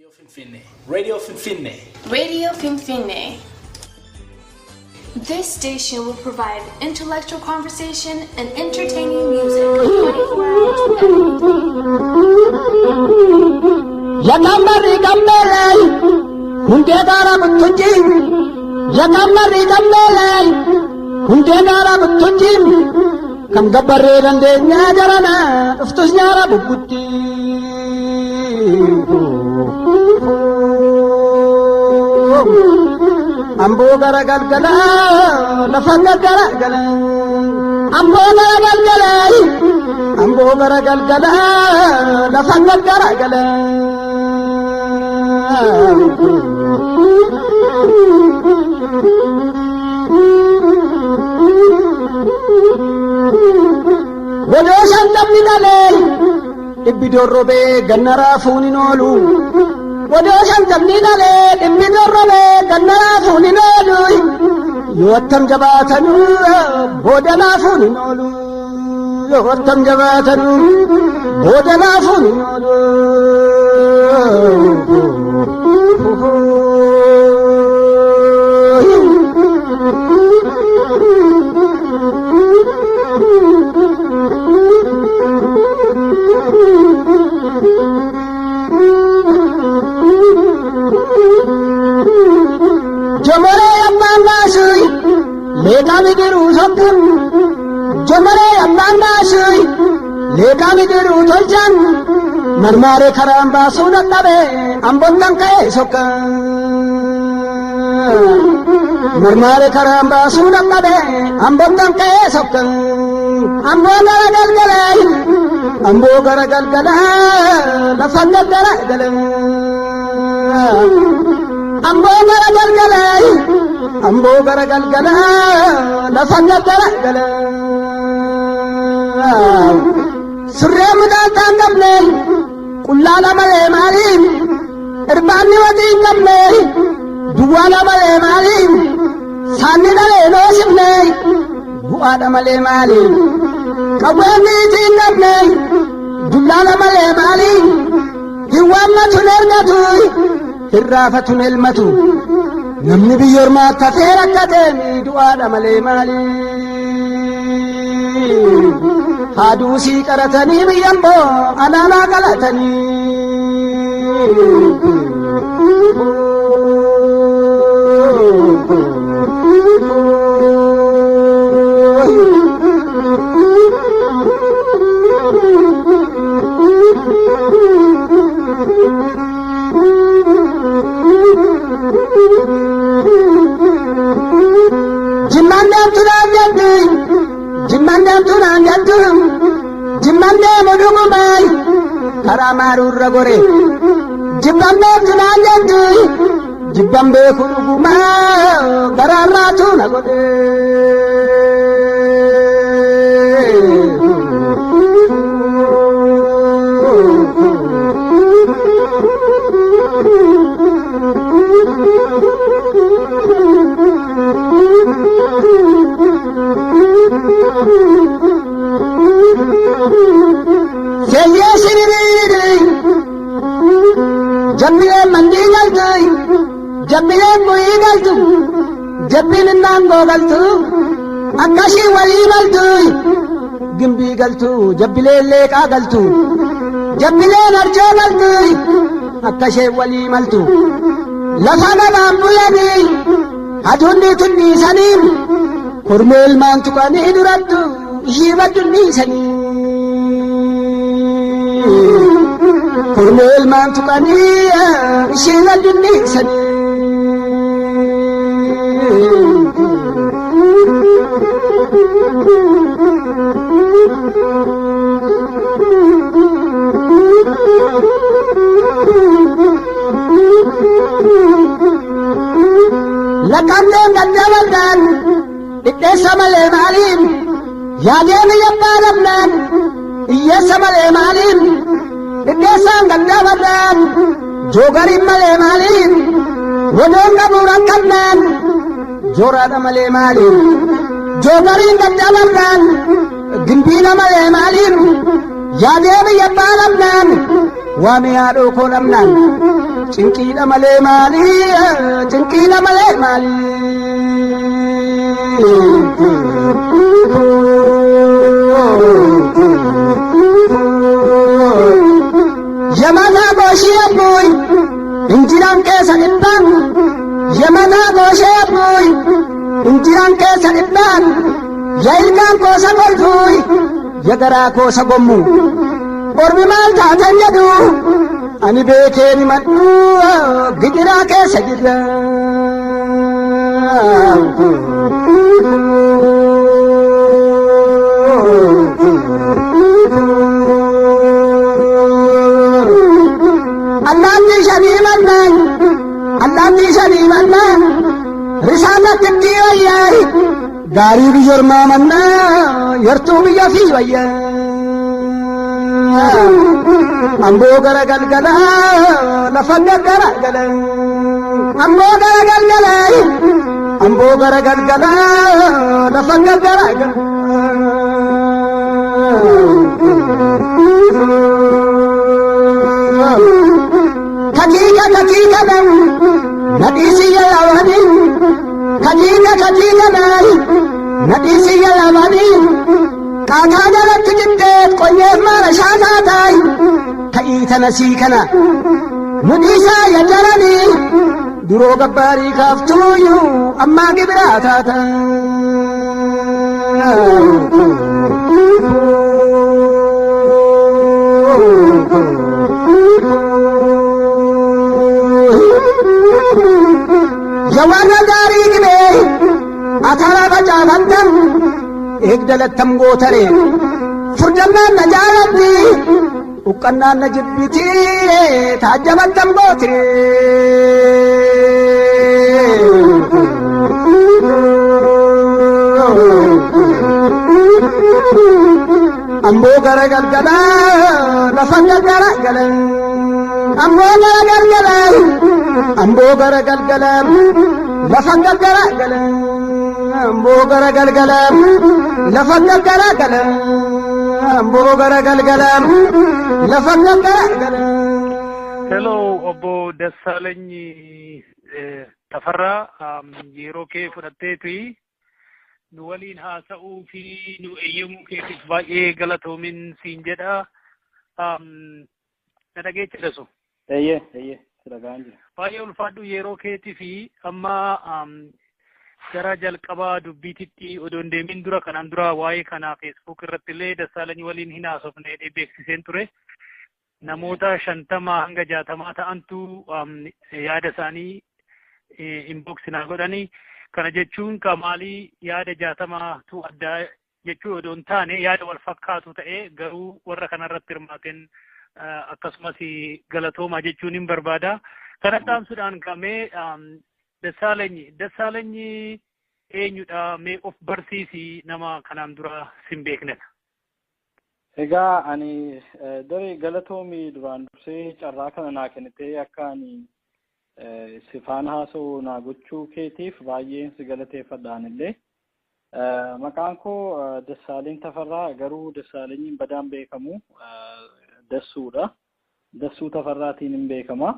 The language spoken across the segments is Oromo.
Radio Finfinne. Radio Finfinne. Radio Finfinne. This station will provide intellectual conversation and entertaining music 24 hours every day. Yakambarri gambeelay hundee gaara buttunji yakambarri gambeelay hundee gaara buttunji kan gabbarree dandeenyaa jarana dhuftus nyaara bubbutti. Amboo gara galgala lafa gaggara gala amboo gara galgala amboo gara galgala lafa gaggara gala. Godoo shantamni dhalee dhibbi dorrobee ganna raafuun hin oolu. Godoo shantamni dhalee dhibbi dorrobee ganna raafuun hin oolu. Yoo attam jabaatanuu booda laafuun hin oolu. Yoo attam jabaatanuu booda laafuun hin oolu. Jomoree abbaan baasuu leeqaa bidiruu sokkuun jomoree abbaan baasuu leeqaa bidiruu tolchan marmaaree karaan baasuu dadhabe ambottan ka'ee sokka. Marmaaree karaan baasuu dadhabe ambottan ka'ee sokka. Amboo gara galgala amboo gara galgala lafa gaggara gala. Amboo gara galgala amboo gara galgala lafa gaggara gala. Surree mudaantaa hin qabne qullaala malee maaliin irbaanni waxii hin qabne duwwaala malee maaliin saanni dhalee loosifne bu'aadha malee maaliin qawween niitii hin qabne dullaala malee maaliin hin waammatu hin ergatu hin raafatu hin elmatu namni biyya ormaatti hafee rakkateen du'aadha malee maaliin haaduu sii qaratanii biyyan boo alaanaa qalatanii. Jimmaan deemtu naan jedhu jimmaan deemtu naan jedhu jimmaan deemu dhugumaay karaa maaruurra gore jibban beektu naan jedhu jibban beeku dhugumaa garaarraatu na godhe. Seyyee siririiri jabbileen mandii galtu jabbileen bu'ii galtu jabbiin innaangoo galtu akkasii walii galtu gimbii galtu jabbileen leeqaa galtu jabbileen arjoo galtu akkashee walii maltu lafa gabaan bulanii aduunni tunniisanii kormee ilmaan tuqanii durattu ishii baddunniisanii. Kormee ilmaan tuqanii ishii baddunniisanii. Lakkaableen gaddaballaan dhidheessa malee maaliin yaadeen yabbaa dhabnaan hiyyeessa malee maaliin dhidheessaan gaddaballaan joogariin malee maaliin wadoon qabu rakkannaan jooraadha malee maaliin joogariin gaddaballaan gimbiina malee maaliin Yaadee biyya abbaa dhabnaan, waamee haadhoo koo dhabnaan, cinqiidha malee maalii, cinqiidha malee maalii. Yamataa gooshii abbuuy, injiraan keessa dhibbaan. Yamataa gooshee abbuuy, injiraan keessa dhibbaan. Ya ilkaan koosa golfuuy, ya garaa koosa gommu. Ormi maal taatan jedhu, ani beekeen himadhu, gidiraa keessa jirra. Allaattii shanii mannaan, allaattii shanii mannaan, risaan akkittii wayyaa, gaarii biyya ormaa mannaa, yartuu biyya fi wayyaa. Amboo gara galgalaa, lafa gaggara gala. Amboo gara galgalaa, amboo gara galgalaa, lafa gaggara gala. Kakiika kakiika nan, nadhiisi yalaawanii. Kakiika kakiika nan, nadhiisi yalaawanii. Kaakaa jalatti jitteet qonyeef maara shaataa taayi. Ka'ii tana sii kana, nu dhiisaa ya jaranii. Duroo gabbaarii kaaftuuyyuu ammaa gibiraa taata. Jawaarra gaarii gibee ataraa facaafattan eegdalattam gootare furdannaan na jaalatti uqqannaan na jibbiti taajjabattam gootire. Amboo gara galgalaa lafa gaggara gala. Amboo gara galgalaa, amboo gara galgalaa, lafa gaggara gala. Amboo gara galgalaa, lafa gaggara gala. Amboo gara galgalaa, lafa gaggara gala. Hello, Obbo Dassaalany Tafarraa, yeroo kee fudhatteeti nu waliin haasa'uu fi nu eeyyamuu keetiif baay'ee galatoomin siin jedha. Na dhageecha dasu. Eeyyee, eeyyee, si dhaga'aan jira. Baay'ee ulfaadhu yeroo keetii fi amma gara jalqabaa dubbiititti odoo hin deemin dura, kanaan dura waa'ee kanaa Facebook irratti illee Dassaalany waliin hin haasofne jedhee beeksiseen ture. Namoota 50 hanga 60 ta'antu yaada isaanii inbox naa godhanii. Kana jechuun ka maalii, yaada 60tu addaa jechuu odoo hin taane, yaada wal fakkaatu ta'ee garuu warra kanarratti hirmaateen akkasumas galatoomaa jechuun hin barbaada. Kana dhaamsuudhaan kamee, Dassaalany eenyudha? Mee of barsiisi, nama kanaan dura sin beeknedha. Egaa ani daree galatoomii duraan dursee carraa kana naa kennitee akka ani si faana haasa'u naa gochuu keetiif baay'een si galateeffadha anillee. Maqaan koo Dassaaleny Tafarraa, garuu Dassaalenyiin badaan beekamu Dassuudha. Dassuu Tafarraatiin hin beekama.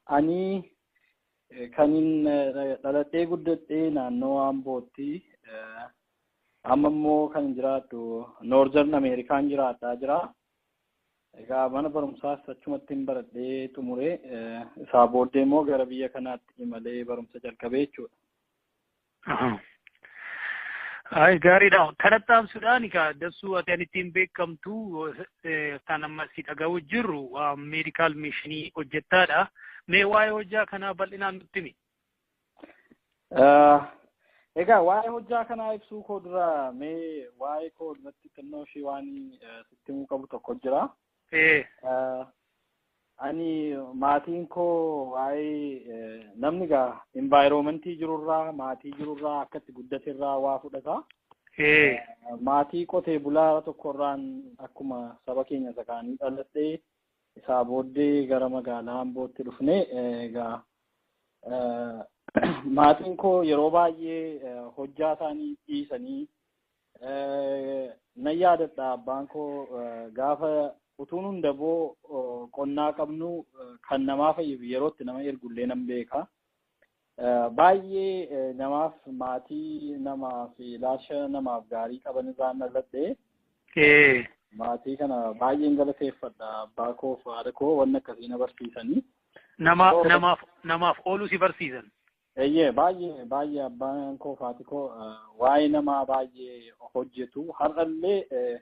Ani kanin dhaladhee guddadhee naannoo Ambootti. Amma immoo kan jiraadhu Northern Ameerikaan jiraadhaa jira. Egaa mana barumsaas achumatti hin baradhee xumuree, isaa booddee immoo gara biyya kanaatti imalee barumsa jalqabee jechuudha. Ay, gaariidha. Kanatti aansuudhaan egaa Dassuu, ati ani ittiin beekamtu, kan amma si dhaga'u jirru, medical missionii hojjettaadha. Mee waa'ee hojjaa kanaa bal'inaan nutti himi. Egaa waa'ee hojjaa kanaa ibsuu koo dura mee waa'ee koo duratti xinnoo ishee waan sitti himuu qabu tokko jira. Ani maatiin koo waa'ee namni egaa environmentii jirurraa, maatii jirurraa, akka itti guddaterraa waa fudhata. Maatii qotee bulaa tokkorraan akkuma saba keenya isa kaanii dhaladhee, isaa booddee gara magaalaa Ambootti dhufne. Egaa maatiin koo yeroo baay'ee hojjaa isaanii dhiisanii Nan yaadadha, abbaan koo gaafa utuun hundaboo qonnaa qabnu kan namaa fayyadu yerootti nama ergullee nan beeka. Baay'ee namaaf, maatii namaaf ilaalcha namaaf gaarii qaban irraan dhaladhe. Maatii kana baay'een galateeffadha. Abbaa koo fi haadha koo wanni akkasii na barsiisanii. Nama namaaf ooluu si barsiisan. Eeyyee, baay'ee baay'ee abbaan koo fi haati koo waa'ee namaa baay'ee hojjetu. Har'allee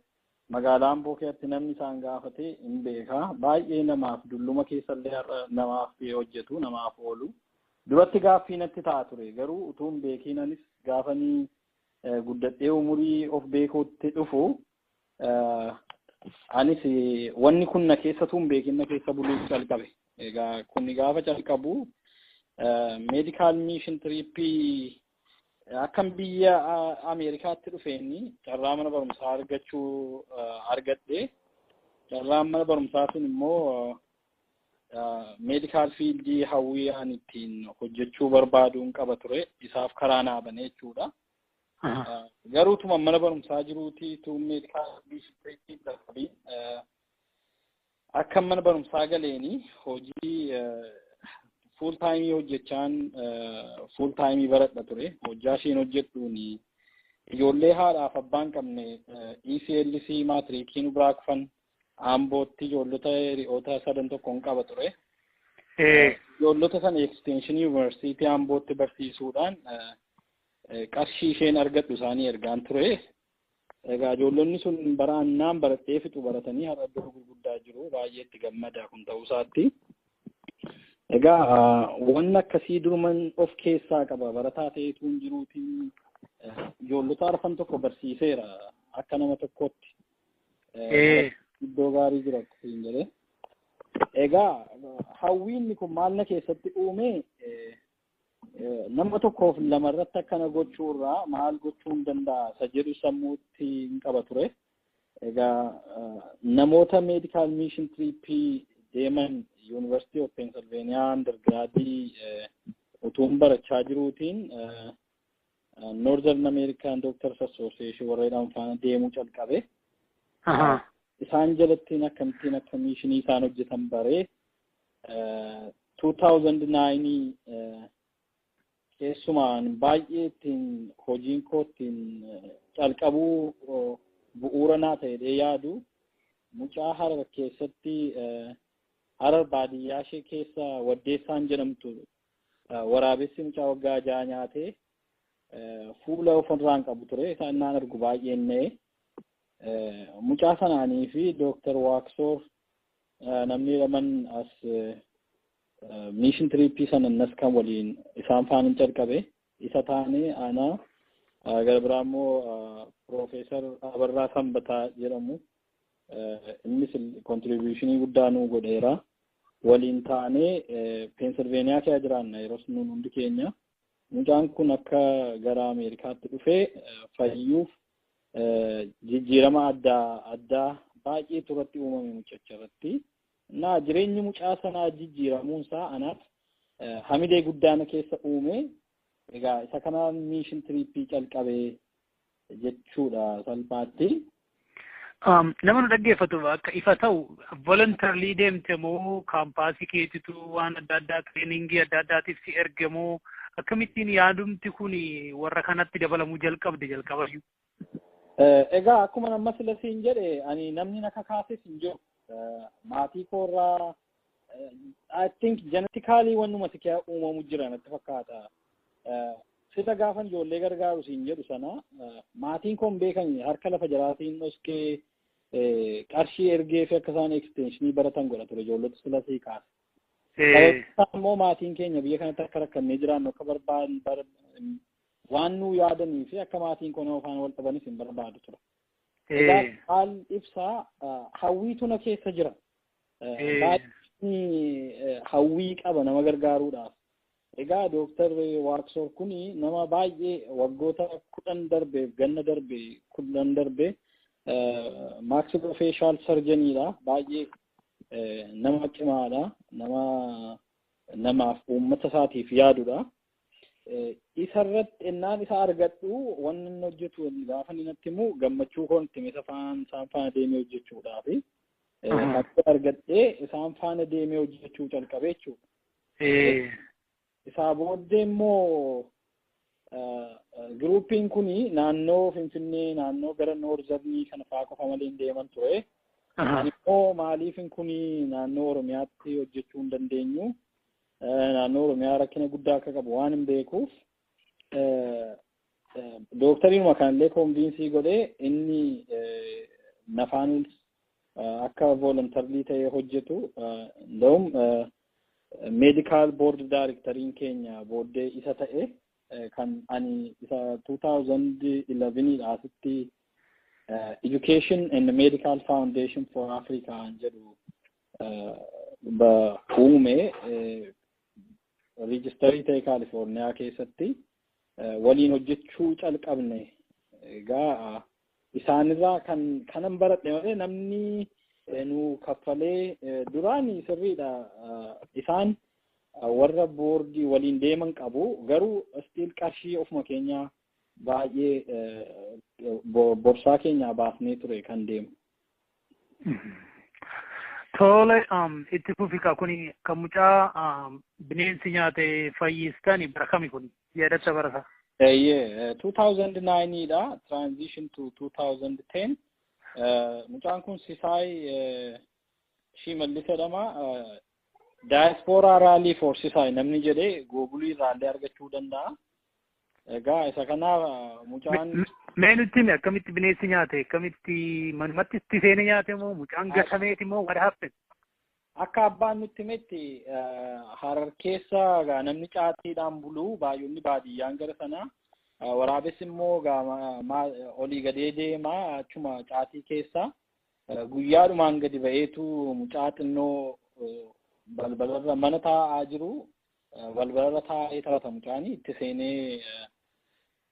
magaalaa Amboo keessatti namni isaan gaafate hin beeka. Baay'ee namaaf, dulluma keessallee har'a namaaf hojjetu, namaaf oolu. Duratti gaaffii natti ta'a ture, garuu utuu hin beekiin anis gaafanii guddadhee umurii of beekuutti dhufu, anis wanni kun na keessa utuu hin beekin na keessa buluu calqabe. Egaa kuni gaafa calqabu medical mission tripii akkam biyya Ameerikaatti dhufeeni carraa mana barumsaa argachuu argadhe. Carraan mana barumsaa sun immoo medical fieldii hawwii ani ittiin hojjechuu barbaaduun qaba ture. Isaaf karaa naa bane jechuudha. Garuu tuma mana barumsaa jiruuti tun medical mission tripii darbii akka mana barumsaa galeeni hojii full timeii hojjechaan full timeii baradha ture. Hojjaa isheen hojjedhuun ijoollee haadhaaf abbaan qabne, ECLC maatirikii nu biraa kufan, Ambootti ijoollota hiriyoota sadan tokkoon qaba ture. Ijoollota sana extensionii yuunivarsiitii Ambootti barsiisuudhaan qarshii isheen argadhu isaanii ergaan ture. Egaa ijoollonni sun bara annaan baradhee fixu baratanii har'a iddoo gurguddaa jiru. Baay'ee itti gammada kun ta'uu isaatti. Egaa wanni akkasii duruman of keessaa qaba. Barataa ta'eetu hin jiruutiin ijoollota arfan tokko barsiiseera akka nama tokkootti. Iddoo gaarii jira akkasiin jedhee. Egaa hawwiinni kun maal na keessatti uume? Nama tokkoof lama irratti akkana gochuurraa maal gochuu hin danda'a isa jedhu sammuutti hin qaba ture. Egaa namoota medical mission tripii deeman University of Pennsylvania undergradii utuun barachaa jiruutiin Northern American Doctors Association warra faana deemuu calqabe. Isaan jalattiin akkamittiin akka missionii isaan hojjetan baree 2009 keessumaan baay'ee ittiin hojiin koo ittiin calqabuu bu'uura naa ta'e yaadu, mucaa Harar keessatti, Harar baadiyyaa ishee keessa Waddeessaan jedhamtu, waraabessi mucaa waggaa 6 nyaatee fuula ofirraan qabu ture. Isaan naan argu baay'een na'e. Mucaa sanaanii fi Dooktar Waaqsoor namni laman as mission tripii sana nas kan waliin isaan faana calqabe isa taane, ana gara biraa immoo Piroofeesar Abarraa Sanbataa jedhamu, innis contributionii guddaa nuu godheera. Waliin taanee Peensilveeniyaa keessa jiraanna yeroo nuun hundi keenya. Mucaan kun akka gara Ameerikaatti dhufee fayyuuf jijjiirama addaa addaa baay'ee turatti uumame mucacha irratti. Naa jireenyi mucaa sanaa jijjiiramuunsaa anaaf hamilee guddaa na keessa uume. Egaa isa kanaan mission tripii calqabee jechuudha salphaatti. Nama nu dhaggeeffatu akka ifa ta'u, voluntarily deemte moo campusii keetitu waan adda addaa, trainingii adda addaatiif si erge moo akkamittiin yaadumti kun warra kanatti dabalamuu jalqabde jalqabayyuu? Egaa akkuma amma sila siin jedhe, ani namni na kakaases hin jiru. Maatii koorraa I think genetically wannuma si uumamu jira natti fakkaata. Sila gaafan ijoollee gargaaru siin jedhu sana, maatiin koon beekan harka lafa jalaatiin dhoskee qarshii ergee fi akka isaan extensionii baratan godha ture ijoollota sila sii kaase. Immoo maatiin keenya biyya kanatti akka rakkannee jiraannu akka barbaadan waan nuu yaadanii fi akka maatiin koo nama faana wal qabanis hin barbaadu ture. Egaa maal ibsaa, hawwiitu na keessa jira. Baay'ee hawwii qaba nama gargaaruudhaaf. Egaa Dooktar Waaqsoor kuni nama baay'ee waggoota 10 darbeef, ganna darbe 10 darbe maxillofacial surgeoniidha. Baay'ee nama cimaadha. Nama namaaf uummata isaatiif yaadudha. Isarratti ennaan isa argadhu, wanni inni hojjetu gaafa inni natti himu gammachuu koon itti isa faan isaan faana deemee hojjechuudhaafi. Kan argadhee isaan faana deemee hojjechuu calqabe jechuudha. Isaa booddee immoo groupiin kuni naannoo Finfinnee, naannoo gara Northernii kana fa'aa qofa malee hin deeman ture. Ani immoo maaliifin kuni naannoo Oromiyaatti hojjechuu hin dandeenyu? Naannoo Oromiyaa rakkina guddaa akka qabu waan hin beekuuf, dooktariinuma kanallee convince godhee inni nafaan akka voluntarily ta'ee hojjetu. Nda'um medical board directoriin keenya booddee isa ta'e, kan ani isa 2011 dha asitti Education and Medical Foundation for Africa jedhu uume, register ta'e Kaalifoorniyaa keessatti waliin hojjechuu calqabne. Egaa isaanirraa kan kanan baradhe malee namni nu kaffalee duraan sirriidha. Isaan warra boardii waliin deeman qabu, garuu still qarshii ofuma keenya baay'ee borsaa keenyaa baasnee ture kan deemu. Tole, itti fufika. Kuni kan mucaa bineensi nyaate fayyistani bara kami kuni, yaadatta barata? Eeyyee, 2009 dha, transition to 2010. Mucaan kun Sisaay Shimallis jedhama. Diaspora Rally for Sisaay namni jedhee Google irraallee argachuu danda'a. Egaa isa kanaaf mucaan Mee nutti himi, akkamitti bineensi nyaate? Akkamitti manumatti itti seene nyaate moo mucaan gatameeti moo what happened? Akka abbaan nutti himetti, Harar keessa namni caatiidhaan bulu baay'oonni baadiyyaan gara sanaa, waraabessi immoo olii gadee deema achuma caatii keessa. Guyyaadhumaan gadi ba'eetu mucaa xinnoo balbalarra mana taa'aa jiru, balbalarra taa'ee taphata mucaan, itti seenee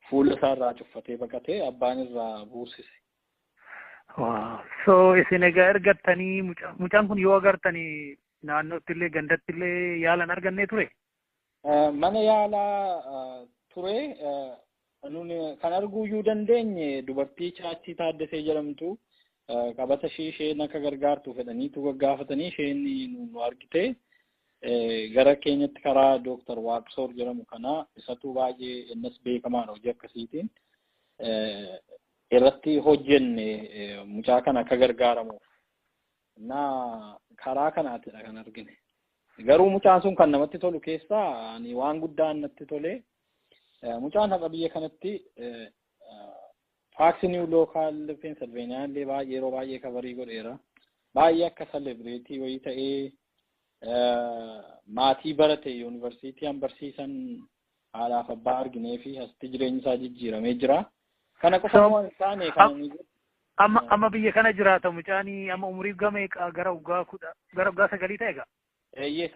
fuula isaarraa cuffatee baqatee abbaan irraa buusise. So isin egaa ergattanii, mucaan kun yoo agartanii naannootti illee gandatti illee yaalan argannee ture? Mana yaalaa ture. Nuni kan arguu dandeenye dubartii Chaachii Taaddasee jedhamtu qabata ishee isheen akka gargaartu fedhaniitu gaggaafatanii isheen nu argite, gara keenyatti karaa Dooktar Waaqsoor jedhamu kana, isatu baay'ee innis beekamaadha hojii akkasiitiin, irratti hojjenne mucaa kana akka gargaaramuuf. Na karaa kanaatidha kan argine. Garuu mucaan sun kan namatti tolu keessaa ani waan guddaan natti tole, mucaan har'a biyya kanatti Fox News local Pennsylvania illee baay'ee yeroo baay'ee cover godheera. Baay'ee akka celebrity wayii ta'ee, maatii barate yuunivarsiitii an barsiisan haadhaaf abbaa arginee fi asitti jireenyi isaa jijjiiramee jira. Kana qofa waan hin taane kan Amma biyya kana jiraata mucaanii, amma umurii gamee gara waggaa 10, gara waggaa 9 ta'e egaa. Eeyyee,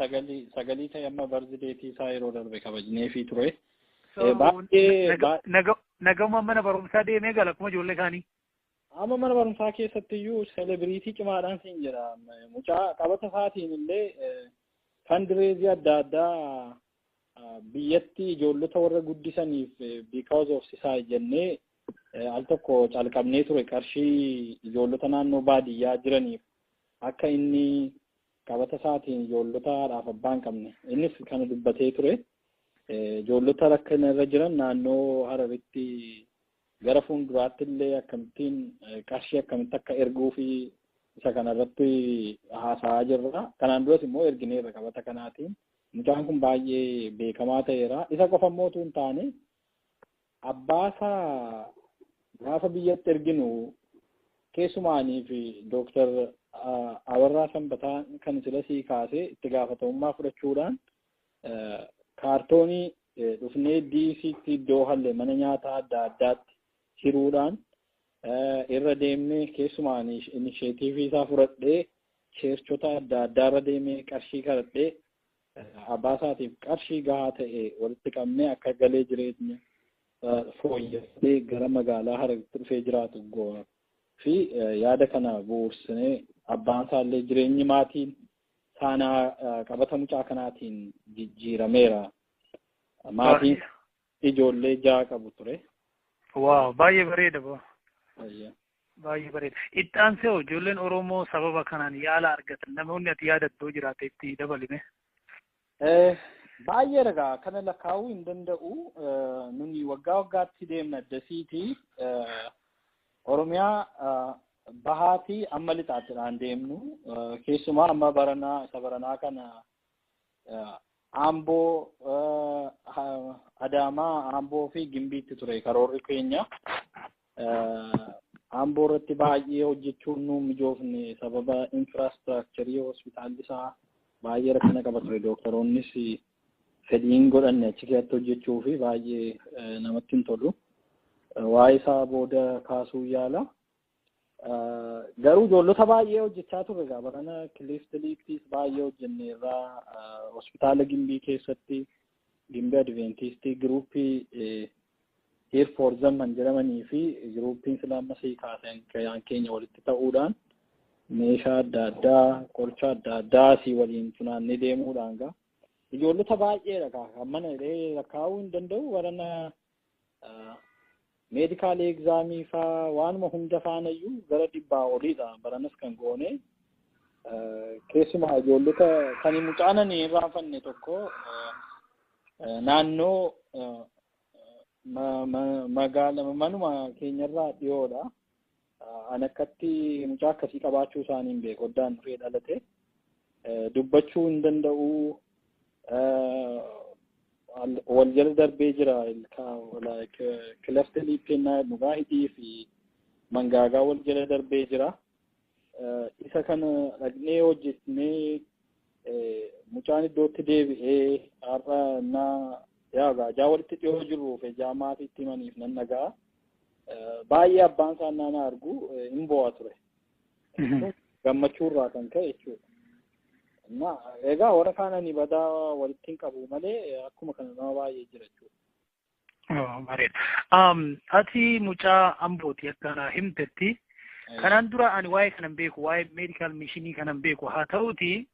sagalii ta'e. Amma birthdaytii isaa yeroo darbe kabajneefii ture. Baay'ee Nagama mana barumsaa deemee gala akkuma ijoollee kaanii. Amma mana barumsaa keessatti iyyuu celebrity cimaadhaan siin jedha. Mucaa qabata isaatiin illee fundraise adda addaa biyyatti ijoollota warra guddisaniif because of Sisaay jennee al tokko calqabnee ture, qarshii ijoollota naannoo baadiyyaa jiraniif akka inni qabata isaatiin ijoollota haadhaaf abbaa hin qabne, innis kana dubbatee ture. Ijoollota rakkina irra jiran naannoo Hararitti gara fuulduraatti illee akkamittiin qarshii akkamitti akka erguu fi isa kanarratti haasa'aa jirra. Kanaan duras immoo ergineerra qabata kanaatiin. Mucaan kun baay'ee beekamaa ta'eera. Isa qofa immoo utuu hin taane, abbaasaa gaafa biyyatti erginu keessumaanii fi Dooktar Abarraa Sanbataa kan sila sii kaasee itti gaafatamummaa fudhachuudhaan kaartoonii dhufnee DCtti iddoo halle mana nyaataa adda addaatti hiruudhaan irra deemnee, keessumaan initiative isaa fudhadhee churchota adda addaa irra deemee qarshii kadhadhee abbaa isaatiif qarshii gahaa ta'e walitti qabnee akka galee jireenya fooyyessee gara magaalaa Hararitti dhufee jiraatu goona fi yaada kana bu'uursinee abbaan isaallee jireenyi maatiin saanaa qabata mucaa kanaatiin jijjiirameera. Maatiin Ijoollee 6 qabu ture. Wow, baay'ee bareeda boo. Baay'ee bareeda. Itti aansee ijoolleen Oromoo sababa kanaan yaala argatan namoonni ati yaadattoo jiraate itti dabalime. Baay'ee dhagaa kana lakkaa'uu hin danda'u. Nuni waggaa waggaatti deemna addasiiti. Oromiyaa bahaatii amma lixaatidhaan deemnu. Keessumaa amma baranaa isa baranaa kana Amboo, Adaamaa, Amboo fi Gimbiitti ture karoorri keenya. Amboo irratti baay'ee hojjechuun nu mijoofne sababa infraastiraakcharii hospitaalli isaa baay'ee rakkina qaba ture. Dooktaroonnis fedhiin godhanne achi keessatti hojjechuu fi baay'ee namatti hin tolu. Waa'ee isaa booda kaasuu yaala. Garuu ijoollota baay'ee hojjechaa turre egaa barana cleft lipis baay'ee hojjenne irraa hospitaala Gimbii keessatti Gimbii Adventistii groupii Here for Them kan jedhamanii fi groupiin sila amma sii kaasan keenya walitti ta'uudhaan meeshaa adda addaa qoricha adda addaa asii waliin funaannee deemuudhaan gaa ijoollota baay'eedha gaa kan mana jedhee lakkaa'uu hin danda'u. Barana medical examii faa waanuma hunda faanayyuu gara 100 oliidha baranas kan goone. Keessumaa ijoollota kan mucaan ani hin irraanfanne tokko naannoo magaala manuma keenyarraa dhiyoodha. An akkatti mucaa akkasii qabaachuu isaanii hin beeku. Oddaan dhufee dhalate. Dubbachuu hin danda'u. Wal jala darbee jira. Cleft lip dhugaa hidhii fi mangaagaa wal jala darbee jira. Isa kana dhaqnee hojjetnee mucaan iddootti deebi'ee har'a na yaa gaajaa walitti dhiyoo jirruuf ijaa maatiitti himaniif nan dhaga'a. Baay'ee abbaan isaa naan argu hin bo'a ture. Gammachuurraa kan ka'e jechuudha. Na egaa warra kaan ani badaa walitti hin qabu malee akkuma kana nama baay'ee jira jechuudha. Bareeda. Ati mucaa Ambooti akkana himtetti. Kanaan dura ani waa'ee kanan beeku, waa'ee medical missionii kanan beeku haa ta'uti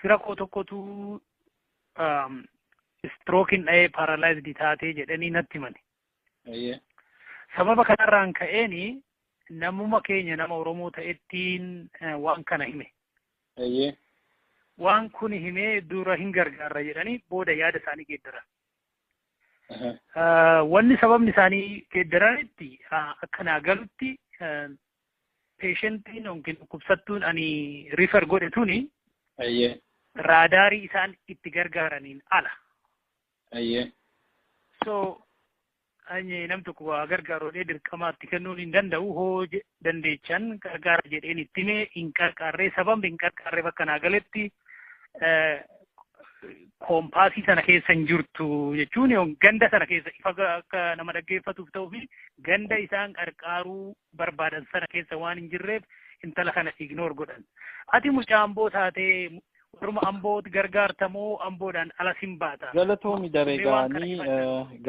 fira koo tokkotu strokeiin dha'ee paralyzed taatee jedhanii natti himani. Sababa kanarraan ka'eeni namuma keenya nama Oromoo ta'ettiin waan kana hime. Waan kun himee dura hin gargaarra jedhanii booda yaada isaanii geeddaran. Wanni sababni isaanii geeddaranitti akka naa galutti patientiin yookiin dhukkubsattuun ani refer godhe tuni radarii isaan itti gargaaraniin ala. So ani nam tokko waa gargaaru jedhee dirqamaatti kennuun hin danda'u hoo dandeechan gargaara jedheen itti himee hin qarqaarree. Sababni hin qarqaarree bakka naa galetti compassii sana keessa hin jirtu jechuun ganda sana keessa ifa akka nama dhaggeeffatuuf ta'uu fi ganda isaan qarqaaruu barbaadan sana keessa waan hin jirreef intala kana ignore godhan. Ati mucaa Amboo taatee warruma Ambooti gargaartamoo Amboodhaan ala sin baata? Galatoomi daree gaanii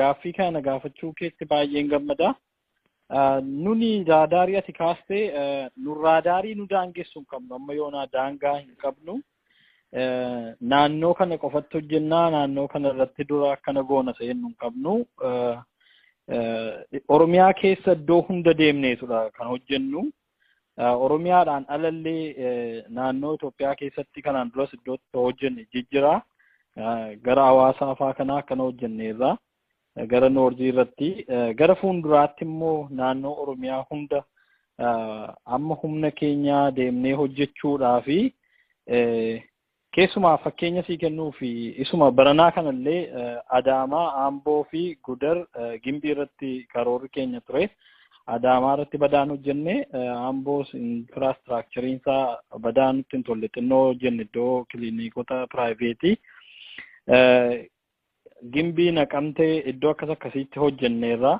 gaaffii kana gaafachuu keetti baay'een gammada. Nuni radarii ati kaastee nu radarii nu daangessu hin qabnu, amma yoonaa daangaa hin qabnu. Naannoo kana qofatti hojjennaa, naannoo kana irratti dura akkana goona seennu hin qabnu. Oromiyaa keessa iddoo hunda deemneetudha kan hojjennu. Oromiyaadhaan alallee naannoo Itoophiyaa keessatti kanaan duras iddootti hojjenne jijjira. Gara hawaasaa faa kanaa akkana hojjenneerra. Gara northii irratti gara fuulduraatti immoo naannoo Oromiyaa hunda amma humna keenyaa deemnee hojjechuudhaa fi keessumaa fakkeenya sii kennuu fi isuma baranaa kanallee Adaamaa, Amboo fi Gudar, Gimbii irratti karoorri keenya ture. Adaamaa irratti badaan hojjenne, Amboo infrastructureiin isaa badaa nutti hin tolle, xinnoo hojjenne iddoo kilinikota privateii. Gimbii, Naqamtee iddoo akkas akkasiitti hojjenneerra.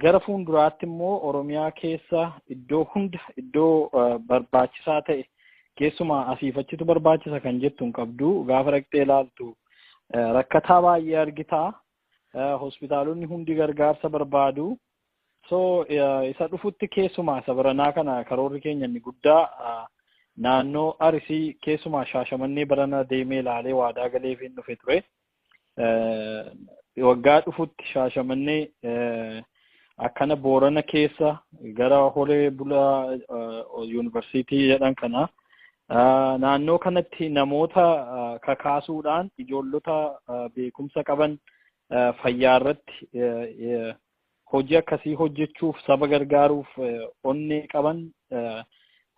Gara fuulduraatti immoo Oromiyaa keessa iddoo hunda iddoo barbaachisaa ta'e, keessumaa asiif achitu barbaachisa kan jettu hin qabdu. Gaafa dhaqxee ilaaltu rakkataa baay'ee argitaa. Hospitaalonni hundi gargaarsa barbaadu. So isa dhufutti keessumaa isa baranaa kana karoorri keenya inni guddaa naannoo Arsii, keessumaa Shaashamannee barana deemee ilaalee waadaa galeef hin dhufe ture. Waggaa dhufutti Shaashamannee, akkana Boorana keessa gara Horee Bulaa Yuunivarsiitii jedhan kana naannoo kanatti namoota kakaasuudhaan ijoollota beekumsa qaban fayyaa irratti hojii akkasii hojjechuuf, saba gargaaruuf onnee qaban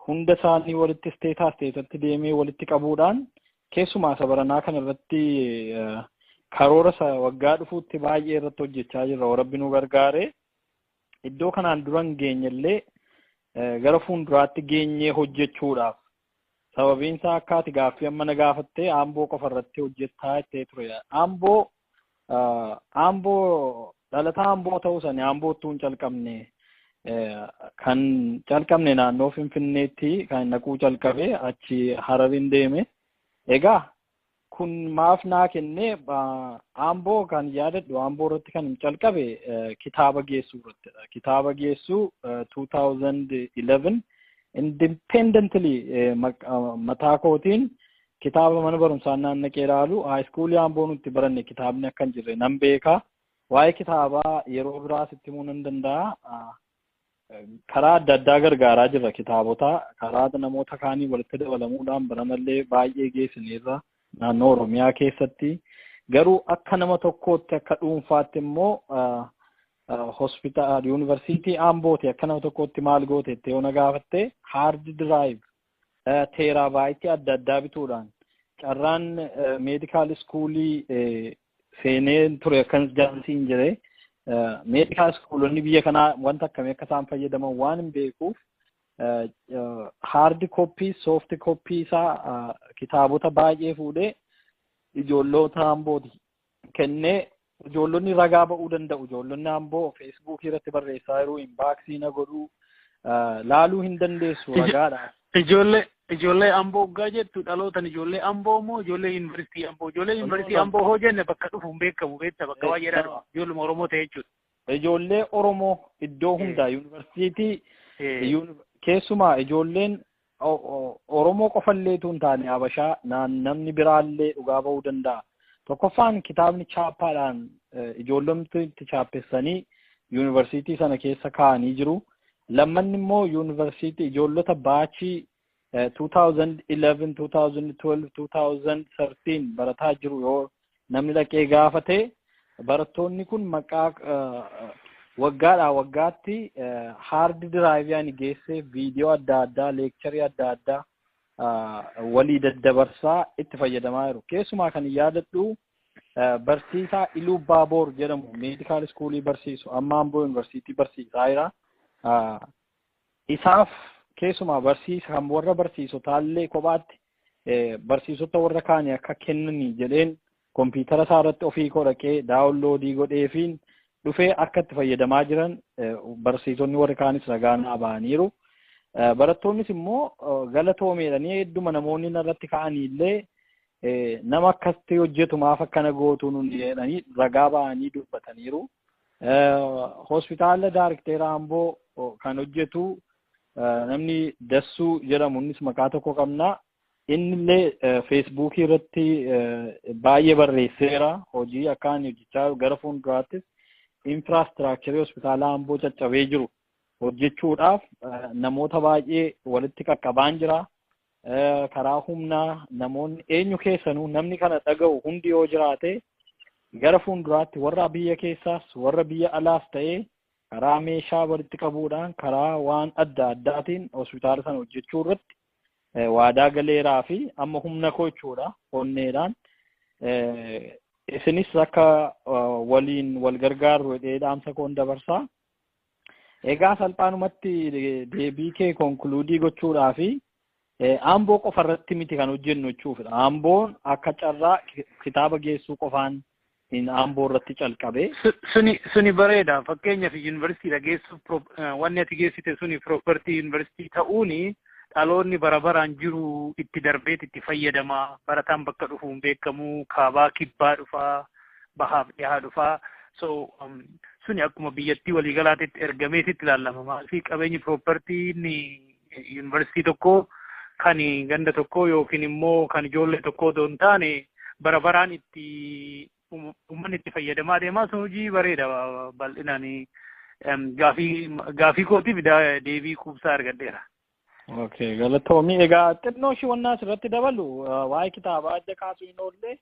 hunda isaanii walitti stateatti deemee walitti qabuudhaan, keessumaa sabaranaa kana irratti karoora waggaa dhufuutti baay'ee irratti hojjechaa jirra. Rabbi nu gargaare, iddoo kanaan dura hin geenyellee gara fuulduraatti geenyee hojjechuudhaaf. Sababiin isaa, akka ati gaaffii amma na gaafattee, Amboo qofa irratti hojjettaa jettee ture. Amboo dhalataa Amboo ta'uu sani Ambootti hin calqabne. Kan calqabne naannoo Finfinneetti kan naquu calqabe, achi Hararin deeme. Egaa kun maaf naa kenne? Amboo kan yaadadhu, Amboo irratti kan calqabe kitaaba geessuu irrattidha. Kitaaba geessuu 2011 independently mataa kootiin kitaaba mana barumsaa naannaqee ilaalu, high schoolii Amboo nutti baranne kitaabni akka hin jirre nan beeka. Waa'ee kitaabaa yeroo biraas itti himuu nan danda'a. Karaa adda addaa gargaaraa jirra kitaabota, karaa namoota kaanii walitti dabalamuudhaan baranallee baay'ee geessineerra naannoo Oromiyaa keessatti. Garuu akka nama tokkootti, akka dhuunfaatti immoo, hospitaala yuunivarsiitii Ambooti akka nama tokkootti maal goote jettee yoo na gaafatte, hard drive terabyte adda addaa bituudhaan carraan medical schoolii seenee ture. Akkan jaansiin jedhee, medical schoolonni biyya kanaa wanta akkamii akka isaan fayyadaman waan hin beekuuf, hard copy, soft copy isaa kitaabota baay'ee fuudhee ijoollota Ambooti kennee, ijoollonni ragaa ba'uu danda'u. Ijoollonni Amboo Facebookii irratti barreessaa jiru, inboxii na godhuu laaluu hin dandeessu ragaadha. Ijoollee Amboo waggaa jettu, dhalootan ijoollee Amboo moo ijoollee yuunivarsiitii Amboo? Ijoollee yuunivarsiitii Amboo hoo jenne bakka dhufu hin beekamu, beekta, bakka baay'eedhaa dhufa. Ijoolluma Oromoo ta'e jechuudha. Ijoollee Oromoo iddoo hundaa yuunivarsiitii, keessumaa ijoolleen Oromoo qofalleetu hin taane, Habashaa namni biraallee dhugaa ba'uu danda'a. Tokkoffaan, kitaabni chaappaadhaan ijoollomti itti chaappessanii yuunivarsiitii sana keessa kaa'anii jiru. Lammanni immoo yuunivarsiitii ijoollota batchii 2011, 2012, 2013 barataa jiru yoo namni dhaqee gaafate, barattoonni kun maqaa waggaadhaa waggaatti hard drive ani geessee viidiyoo adda addaa, lectureii adda addaa walii daddabarsaa itti fayyadamaa jiru. Keessumaa kan yaadadhu, barsiisaa Iluu Baaboor jedhamu, medical schoolii barsiisu, amma Amboo Yuunivarsiitii barsiisaa jira. Isaaf keessumaa barsiisa kan warra barsiisotaallee kophaatti barsiisota warra kaanii akka kennanii jedheen, kompiitara isaa irratti ofii koo dhaqee downloadii godheefiin dhufee akka itti fayyadamaa jiran barsiisonni warri kaanis ragaa naa ba'aniiru. Barattoonnis immoo galatoomeedhanii hedduma namoonni narratti ka'anii illee, nama akkasitti hojjetu maaf akkana gootu nun jedhanii ragaa ba'anii dubbataniiru. Hospitaala daarikteera Amboo kan hojjetu namni Dassuu jedhamu, innis maqaa tokko qabna. Innillee Facebookii irratti baay'ee barreesseera. Hojii akka inni hojjechaa gara fuulduraattis infrastructureii hospitaala Amboo caccabee jiru hojjechuudhaaf namoota baay'ee walitti qaqqabaan jira. Karaa humnaa namoonni eenyu keessanuu namni kana dhaga'u hundi yoo jiraate, gara fuulduraatti warra biyya keessaas warra biyya alaas ta'ee, karaa meeshaa walitti qabuudhaan, karaa waan adda addaatiin hospitaala sana hojjechuu irratti waadaa galeeraa fi amma humna koo jechuudha onneedhaan. Isinis akka waliin wal gargaarru jedhee dhaamsa koon dabarsaa. Egaa salphaanumatti deebii kee concludeii gochuudhaa fi, Amboo qofa irratti miti kan hojjennu jechuudha. Amboon akka carraa kitaaba geessuu qofaan hin Amboo irratti calqabe. Suni bareeda. Fakkeenyaaf, yuunivarsiitiidha geessuuf wanni ati geessite suni property yuunivarsiitii ta'uuni dhaloonni bara baraan jiru itti darbeet itti fayyadama. Barataan bakka dhufuun beekamu, kaabaa kibbaa dhufaa, bahaaf dhihaa dhufaa. So suni akkuma biyyattii waliigalaatitti ergameetitti ilaalama. Maaliif, qabeenyi propertyn yuunivarsiitii tokko kan ganda tokko yookiin immoo kan ijoollee tokko otoo hin taane bara baraan itti Uummanni itti fayyadamaa deemaa sun hojii bareeda bal'inaan gaafii kootiif deebii quubsaa argadheera. Okay, galatoomii. Egaa xinnoo ishii wannaa asirratti dabalu waa'ee kitaabaa adda kaasuu hin oolle,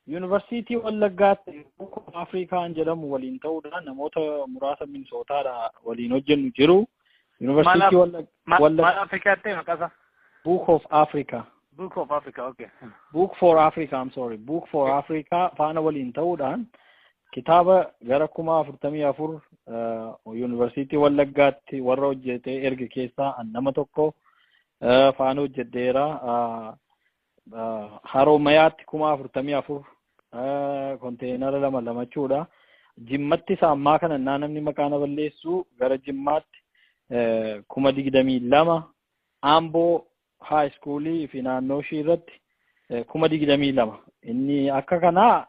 Yuunivarsiitii Wallaggaatti Book of Afrikaan jedhamu waliin ta'uudhaan namoota muraasa Minisootaadha waliin hojjennu jiru. Yuunivarsiitii Wallaggaa. Maal Afrikaatti maqaa isaa? Book of Africa. Book of Africa, okay. Book for Africa, I'm sorry. Book for Africa faana waliin ta'uudhaan kitaaba gara 44,000 Yuunivarsiitii Wallaggaatti warra hojjetee erge keessaa an nama tokko faana hojjedheera. Haroomayaatti 44,000 konteenara lama lamachuudha. Jimmatti isa ammaa kana naa namni maqaa na balleessu gara Jimmaatti 22,000, Amboo high schoolii fi naannoo ishii irratti 22,000. Inni akka kanaa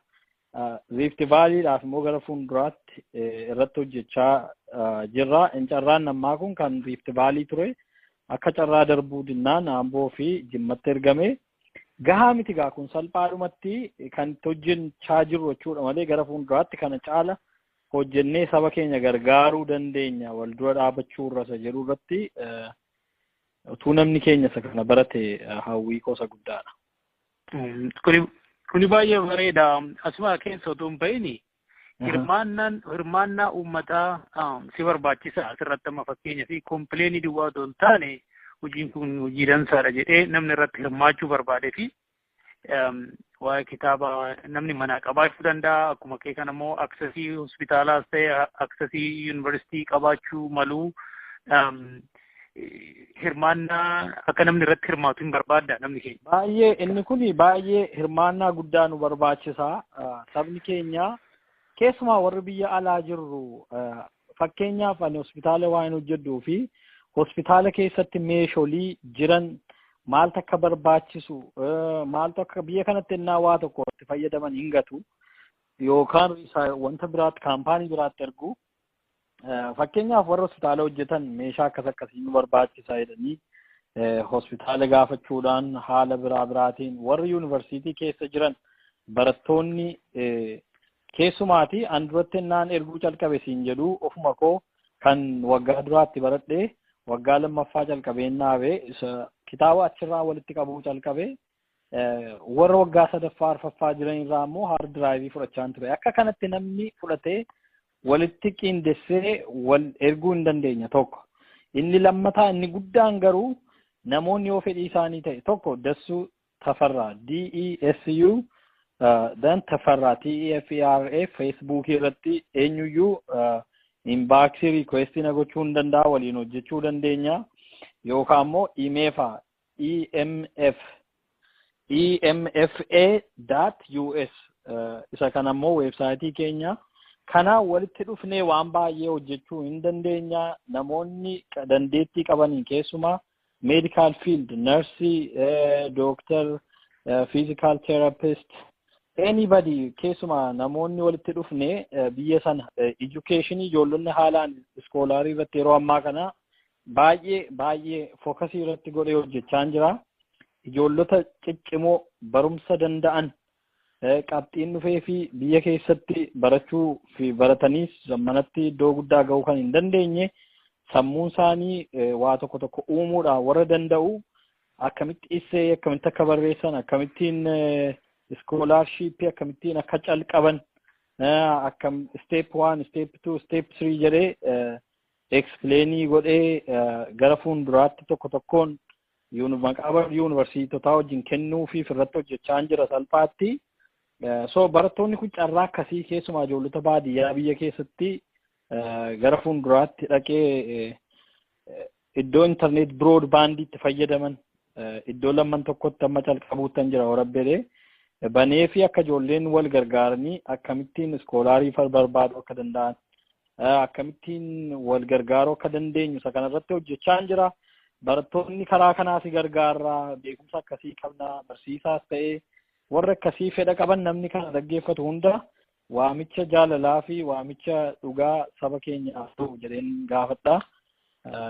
Rift Valleyidhaaf immoo gara fuulduraatti irratti hojjechaa jirra. Carraan ammaa kun kan Rift Valley ture. Akka carraa darbuu dinnaan Amboo fi Jimmatti ergame. Gahaa miti gaa, kun salphaadhumatti kan itti hojjechaa jirru jechuudha malee gara fuulduraatti kana caala hojjennee saba keenya gargaaruu dandeenya, wal dura dhaabachuu irra isa jedhu irratti utuu namni keenya isa kana barate hawwii kosa guddaadha. Kuni baay'ee bareeda. Asuma keessa otoo hin bahini hirmaannaa uummataa si barbaachisa asirratti. Amma fakkeenya fi complainii duwwaa otoo hin taane, hojiin kun hojii dansaadha jedhee namni irratti hirmaachuu barbaadee fi waa'ee kitaaba namni manaa qabaachuu danda'a. Akkuma kee kana immoo accessii hospitaalaas ta'e accessii yuunivarsiitii qabaachuu maluu, hirmaannaa akka namni irratti hirmaatu hin barbaadda namni keenya. Baay'ee, inni kun baay'ee hirmaannaa guddaa nu barbaachisa. Sabni keenya keessumaa warri biyya alaa jirru, fakkeenyaaf ani hospitaala waan hojjedhuu fi hospitaala keessatti meesholii jiran maaltu akka barbaachisu, maaltu akka biyya kanatti ennaa waa tokko itti fayyadaman hin gatu yookaan wanta biraatti kaampaanii biraatti ergu. Fakkeenyaaf warra hospitaala hojjetan meeshaa akkas akkasii nu barbaachisa jedhanii hospitaala gaafachuudhaan, haala biraa biraatiin warri yuunivarsiitii keessa jiran barattoonni keessumaati, an duratti ennaan erguu calqabe siin jedhu ofuma koo kan waggaa duraatti baradhee waggaa lammaffaa calqabee naabee kitaaba achirraa walitti qabuu calqabe, warra waggaa sadaffaa arfaffaa jiran irraa immoo hard drive fudhachaa ture. Akka kanatti namni fudhatee walitti qindessee wal erguu hin dandeenya tokko. Inni lammataa, inni guddaan garuu namoonni yoo fedhii isaanii ta'e tokko Dassuu Tafarraa, DESU then Tafarraa TEFERA, Facebookii irratti eenyuyyuu inboxii requestii na gochuu hin danda'a, waliin hojjechuu dandeenya, yookaan immoo imeefa EMF EMFA.US, isa kana immoo websiteii keenya kanaan walitti dhufnee waan baay'ee hojjechuu hin dandeenya. Namoonni dandeettii qabaniin keessumaa medical field, nursii, doctor, physical therapist, anybody, keessumaa namoonni walitti dhufnee biyya sana educationii ijoollonni haalaan scholarii irratti yeroo ammaa kana baay'ee baay'ee focusii irratti godhee hojjechaa jira. Ijoollota ciccimoo barumsa danda'an, qabxiin dhufee fi biyya keessatti barachuu fi barataniis manatti iddoo guddaa gahuu kan hin dandeenye, sammuun isaanii waa tokko tokko uumuudhaan warra danda'u, akkamitti essay akkamitti akka barreessan, akkamittiin scholarshipii akkamittiin akka calqaban, akkam step one, step two, step three jedhee explainii godhee gara fuulduraatti tokko tokkoon maqaa yuunivarsiitotaa wajjin kennuufiif irratti hojjechaa jira salphaatti. So barattoonni kun carraa akkasii keessumaa ijoollota baadiyyaa biyya keessatti gara fuulduraatti dhaqee iddoo internet broadbandiitti fayyadaman iddoo lamman tokkotti amma calqabuuttan jira warabbeedhe banee fi akka ijoolleen wal gargaaranii akkamittiin scholarii barbaaduu akka danda'an, akkamittiin wal gargaaruu akka dandeenyu isa kanarratti hojjechaa jira. Barattoonni karaa kanaas gargaarraa, beekumsa akkasii qabna, barsiisaas ta'ee warra akkasii fedha qaban, namni kana dhaggeeffatu hunda waamicha jaalalaa fi waamicha dhugaa saba keenyaaf ta'u jedheen gaafadha.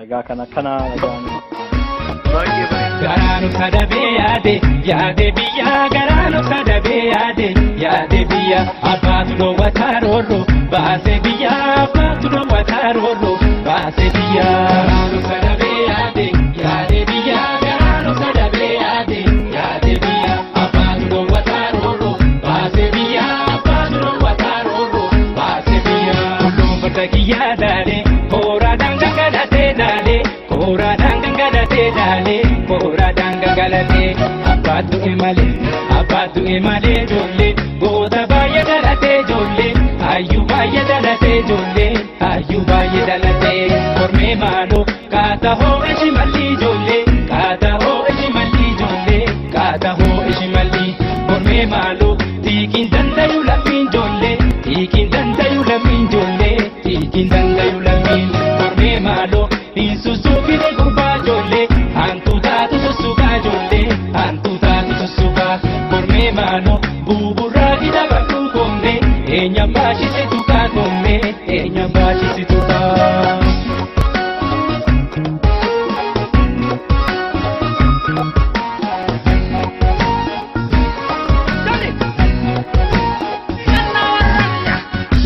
Egaa kan akkana dhaga'anii. Baay'ee bareeda. Garaanu sadabee yaade yaade biyya garaanu sadabee yaade yaade biyya abbaatu dhoowwataa roorro baasee biyya abbaatu dhoowwataa roorro baasee biyya. Garaanu sadabee yaade yaade biyya garaanu sadabee yaade yaade biyya abbaatu dhoowwataa roorro baasee biyya abbaatu dhoowwataa roorro baasee biyya. Tulluun farda kiyyaa daalee kooraadhaan gangalatee daalee kooraadhaan gangalatee daalee kooraadhaan gangalatee abbaatu imalee abbaatu imalee ijoollee goota baay'ee dhalatee ijoollee hayyuu baay'ee dhalatee ijoollee hayyuu baay'ee dhalatee kormee maaloo kaata hoo ishi malli ijoollee kaata hoo ishi malli ijoollee kaata hoo ishi malli kormee maaloo tiikiin dandayu lammiin ijoollee tiikiin dandayu lammiin ijoollee tiikiin dandayu lammiin kormee maaloo hin sussuufine gurbaa ijoollee hantu taatu sussukaa ijoollee hantu taatu sussukaa kormee maaloo buburraa gida badhuu koomne eenyaan baashisitu kaa koomne eenyaan baashisitu kaa.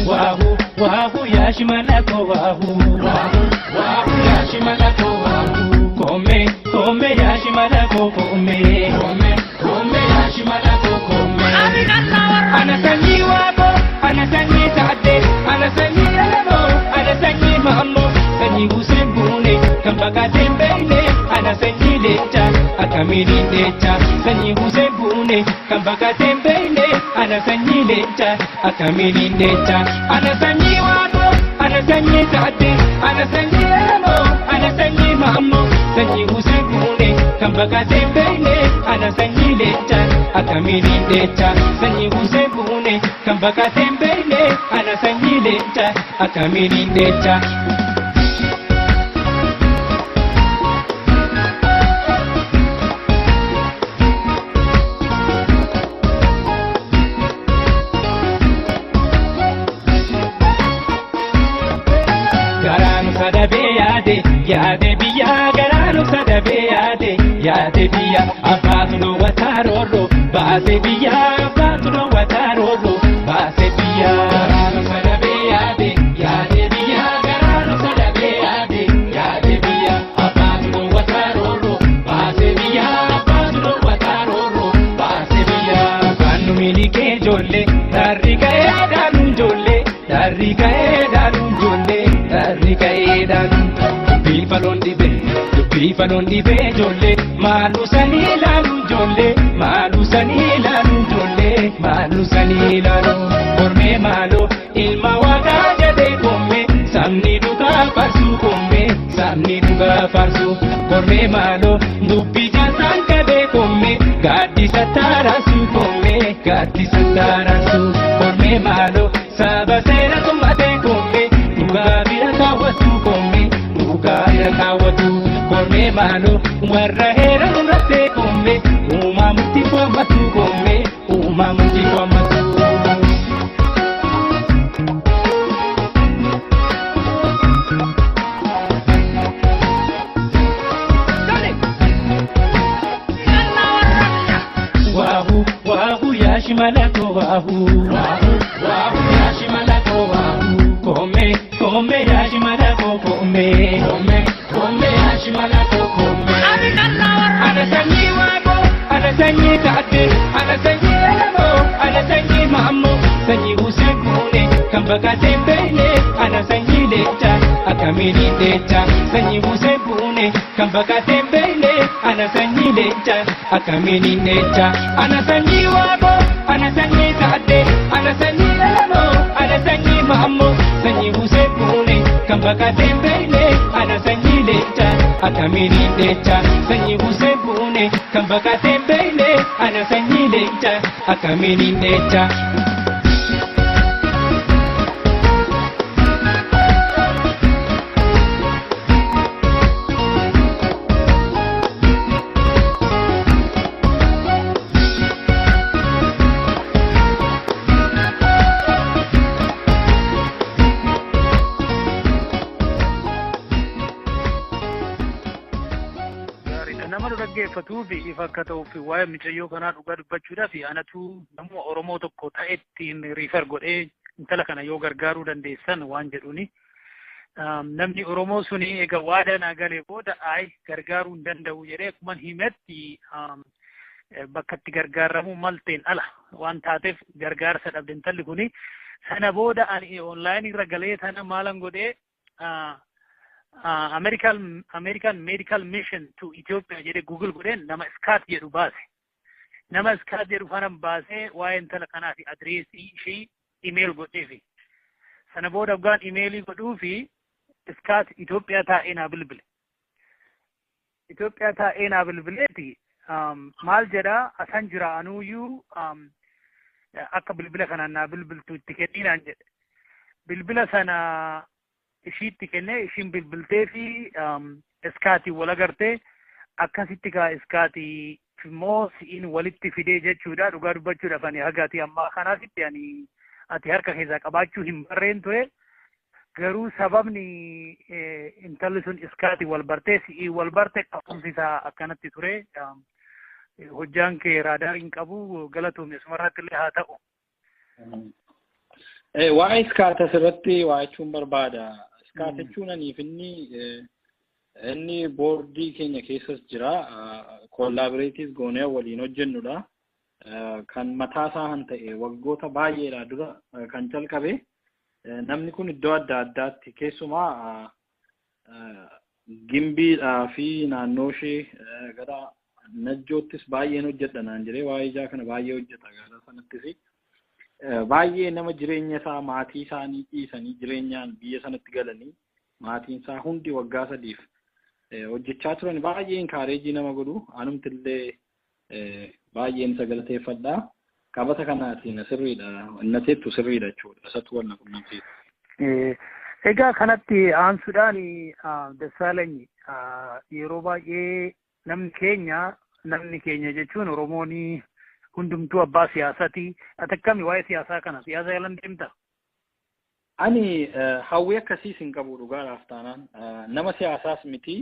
Wahu wahu yashimalako wahu wahu wahu yashimalako wahu kome kome yashimalako kome kome kome yashimalako kome ana sanyi wabo ana sanyi taade ana sanyi alamo ana sanyi mammo sanyi usebune kambaka tembele ana sanyi lecha akamiri lecha sanyi usebune kambaka tembele ana sanyi lecha akamiri lecha ana sanyi wabo ana sanyi taade ana sanyi alamo ana sanyi mammo sanyi usebune kambaka tembele ana sanyi lecha akamiri lecha sanyi usebune kambaka tembele ana sanyi lecha akamiri lecha. Garaanu sadabee yaade yaade biyya garaanu sadabee yaade yaade biyya abbaatu dhoowwataa roorro baasee biyya abbaatu dhoowwataa roorro baasee biyya. Garaanu sadabee yaade yaade biyya garaanu sadabee yaade yaade biyya abbaatu dhoowwataa roorro baasee biyya abbaatu dhoowwataa roorro baasee biyya. Kan milikee ijoollee darri ka'ee dhaaluun ijoollee darri ka'ee dhaaluun ijoollee darri ka'ee dhaaluun dubbii faloon dhibee dubbii faloon dhibee ijoollee maalu sanii ilaalu ijoollee maalu sanii ilaalu ijoollee maalu sanii ilaalu kormee maaloo ilma waaqaa jedhee koomee sabni dhugaa farsuu koomee sabni dhugaa farsuu kormee maaloo dubbii jaasaan qabee koomee gaaddisa taaraasuu koomee gaaddisa taaraasuu kormee maaloo saba seera tummatee koomee dhugaa bira kaawwatu koomee dhugaa bira kaawwatu kormee maaloo warra heera murattee koomee uumamutti waammatu koomee uumamutti waammatu. Wahu wahu yashimalako wahu wahu wahu yashimalako wahu kome kome yashimalako kome kome kome yashimalako kome ana sanyi wabo ana sanyi taate ana sanyi alamo ana sanyi mammo sanyi usekune kambaka tembele ana sanyi lecha akamiri lecha sanyi usebune kambaka tembele ana sanyi lecha akamiri lecha ana sanyi wabo ana sanyi taate ana sanyi alamo ana sanyi mammo sanyi usebune kambaka tembele ana sanyi lecha akamiri lecha sanyi usebune kambaka tembele ana sanyi lecha akamiri lecha. Gaariidha. Nama dhaggeeffatuuf ifa akka ta'uuf, waa'ee mucayyoo kanaa dhugaa dubbachuudhaaf anatu namuma Oromoo tokko ta'ettiin refer godhee intala kana yoo gargaaruu dandeessan waan jedhuuni. Namni Oromoo suni egaa waadaa naa galee booda ay gargaaruu hin danda'u jedhee akkuma himetti bakka itti gargaaramuu malteen ala waan taateef gargaarsa dhabde intalli kuni. Sana booda ani online irra galee tana maalan godhee, American Medical Mission to Ethiopia jedhee Google godheen nama Scott jedhu baase. Nama Scott jedhu kana baasee waa'ee intala kanaa fi adreesii ishii email godheefi. Sana booda waggaan emailii godhuufi Scott Itoophiyaa taa'ee naa bilbile. Itoophiyaa taa'ee naa bilbileeti maal jedhaa, asan jira, anuuyyuu akka bilbila kanaan naa bilbiltu itti kenninaan jedhe. Bilbila sana ishiitti kennee, ishiin bilbiltee fi Scottii wal agartee, akkasitti kaa Scottii immoo si'iin walitti fidee jechuudha. Dhugaa dubbachuudhaaf ani hagaati ammaa kanaasitti ani ati harka keessaa qabaachuu hin barreen ture. Garuu sababni intalli sun Scottii wal bartee si'ii wal barte ka'umsi isaa akkanatti ture. Hojjaan kee raadaar hin qabu, galatoomne, asumarratti illee haa ta'u. Waa'ee Scott asirratti waa jechuun barbaada. Scott jechuun aniif inni boordii keenya keessas jira. Collaborate goonee waliin hojjennudha. Kan mataa isaa kan ta'e waggoota baay'eedha dura kan calqabe. Namni kun iddoo adda addaatti, keessumaa Gimbiidhaa fi naannoo ishee gara Najjoottis baay'een hojjedha naan jedhee, waa'ee ijaa kana baay'ee hojjeta gara sanattis. Baay'ee nama jireenya isaa, maatii isaanii dhiisanii jireenyaan biyya sanatti galanii, maatiin isaa hundi waggaa 3f hojjechaa turan, baay'ee encourage nama godhu, anumti illee baay'een isa galateeffadha. Qabata kanaatiin sirriidha, innateettu sirriidha jechuudha. Isatu wal na qunnamsiisa. Egaa kanatti aansuudhaan, Dassaalany, yeroo baay'ee namni keenya jechuun Oromoon hundumtuu abbaa siyaasaati. Ati akkami waa'ee siyaasaa kana, siyaasa jalan deemta? Ani hawwii akkasiis hin qabu dhugaadhaaf taanaan. Nama siyaasaas miti.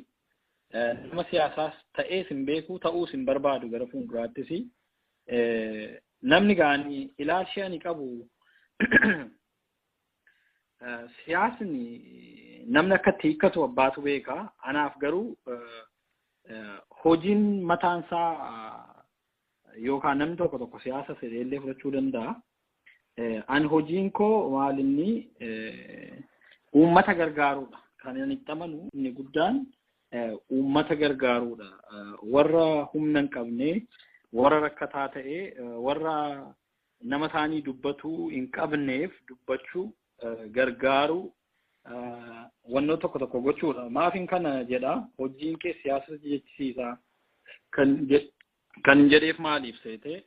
Nama siyaasaas ta'ees hin beeku, ta'uus hin barbaadu gara fuulduraattis. Namni gaanii ilaalchi ani qabu, siyaasni namni akka itti hiikkatu abbaatu beeka. Anaaf garuu hojiin mataansaa yookaan namni tokko tokko siyaasa fedheellee fudhachuu danda'a. Ani hojiin koo maal, inni uummata gargaaruudha. Kan ani itti amanu inni guddaan uummata gargaaruudha. Warra humna hin qabne, warra rakkataa ta'e, warra nama isaanii dubbatuu hin qabneef dubbachuu, gargaaruu, wannoo tokko tokko gochuudha. Maafin kana jedha, hojiin kee siyaasa jechisiisa kan jedheef maaliif seete,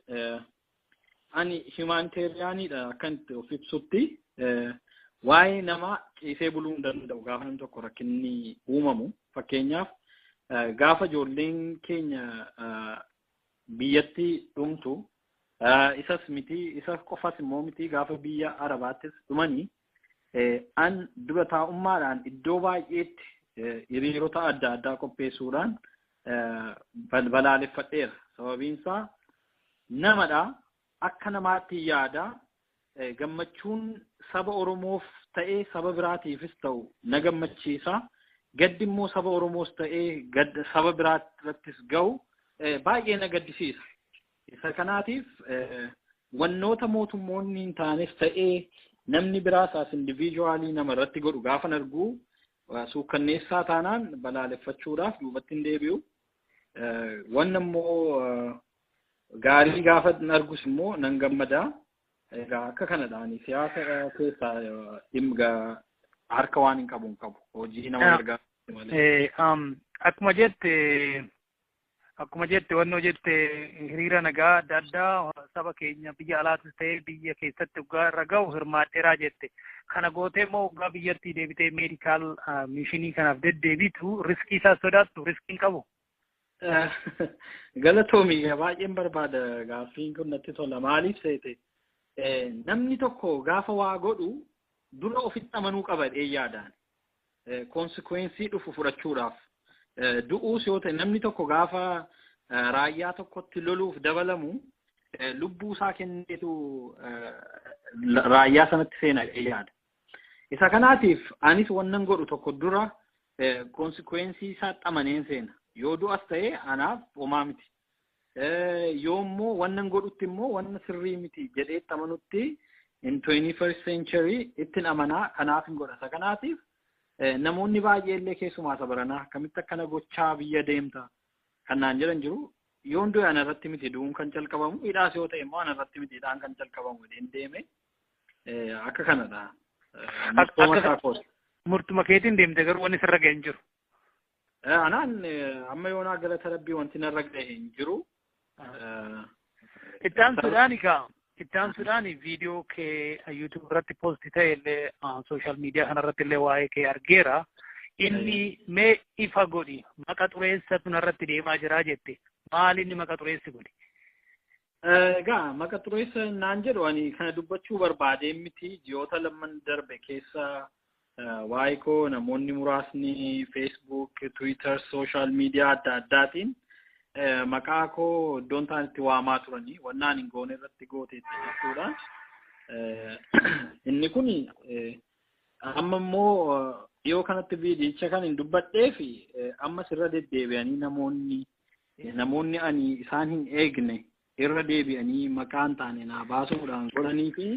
ani humanitarianiidha akkan itti of ibsutti. Waa'ee nama ciisee buluu hin danda'u gaafa namni tokko rakkinni uumamu. Fakkeenyaaf gaafa ijoolleen keenya biyyatti dhumtu, isas miti, isa qofas immoo miti, gaafa biyya Arabaattis dhumanii, an dura taa'ummaadhaan iddoo baay'eetti hiriirota adda addaa qopheessuudhaan balaaleffadheera. Sababiin isaa namadha, akka namaatti yaada, gammachuun saba Oromoof ta'ee saba biraatiifis ta'u na gammachiisa. Gaddi immoo saba Oromoos ta'ee saba biraattis ga'u baay'ee na gaddisiisa. Isa kanaatiif wannoota mootummoonni hin taanes ta'ee namni biraas as individually nama irratti godhu gaafan arguu, suukkanneessaa taanaan balaaleffachuudhaaf duubatti hin deebi'u. Wanna immoo gaarii gaafa argus immoo nan gammada. Egaa akka kanadhaan siyaasa keessaa dhimma harka waan hin qabu hin qabu. Hojii nama gargaaru malee. Akkuma jette, wannoo jette, hiriira nagaa adda addaa saba keenya biyya alaatis ta'ee biyya keessatti waggaa irra gahu hirmaadheeraa jette. Kana gootee immoo waggaa biyyattii deebitee medical missionii kanaaf deddeebitu riskii isaa sodaattu, riskii hin qabu? Galatoomi, baay'een barbaada, gaaffiin kun natti tola. Maaliif seete, namni tokko gaafa waa godhu dura ofitti amanuu qaba jedhee yaadaan. Consequence dhufu fudhachuudhaaf. Du'uus yoo ta'e, namni tokko gaafa Raayyaa tokkotti loluuf dabalamu lubbuu isaa kenneetu raayyaa sanatti seena yaada. Isa kanaatiif anis wannan godhu tokko dura consequence isaa xamaneen seena. Yoo du'as ta'e anaaf homaa miti. Yoo immoo wannan godhutti immoo wanna sirrii miti jedhee xamanutti in 21st century ittiin amanaa, kanaaf hin godha. Isa kanaatiif namoonni baay'ee illee, keessumaa isa baranaa, akkamitti akkana gochaa biyya deemta kan naan jedhan jiru. Yoon du'e ana irratti miti du'uun kan calqabamu, hidhaas yoo ta'e immoo ana irratti miti hidhaan kan calqabamu jedheen deeme, akka kanadha. Murtuma keetiin deemte, garuu wanni sirra ga'e hin jiru. Anaan amma yoonaa galata Rabbii wanti narra ga'e hin jiru. Itti aansuudhaan egaa, itti aansuudhaan viidiyoo kee YouTube irratti post ta'e illee, social media kanarratti illee waa'ee kee argeera. Inni mee ifa godhi, maqa xureessatu narratti deemaa jira jette. Maali inni maqa xureessi godhi? Egaa maqa xureessa naan jedhu, ani kana dubbachuu barbaadee miti. Ji'oota lamman darbe keessa waa'ee koo namoonni muraasni Facebook, Twitter, social media adda addaatiin maqaa koo iddoon ta'an itti waamaa turanii, wannaan hin goone irratti gooteetti jechuudha. Inni kun amma immoo dhiyoo kanatti viidiyicha kan hin dubbadhee fi ammas irra deddeebi'anii namoonni ani isaan hin eegne irra deebi'anii maqaan taane naa baasuudhaan godhanii fi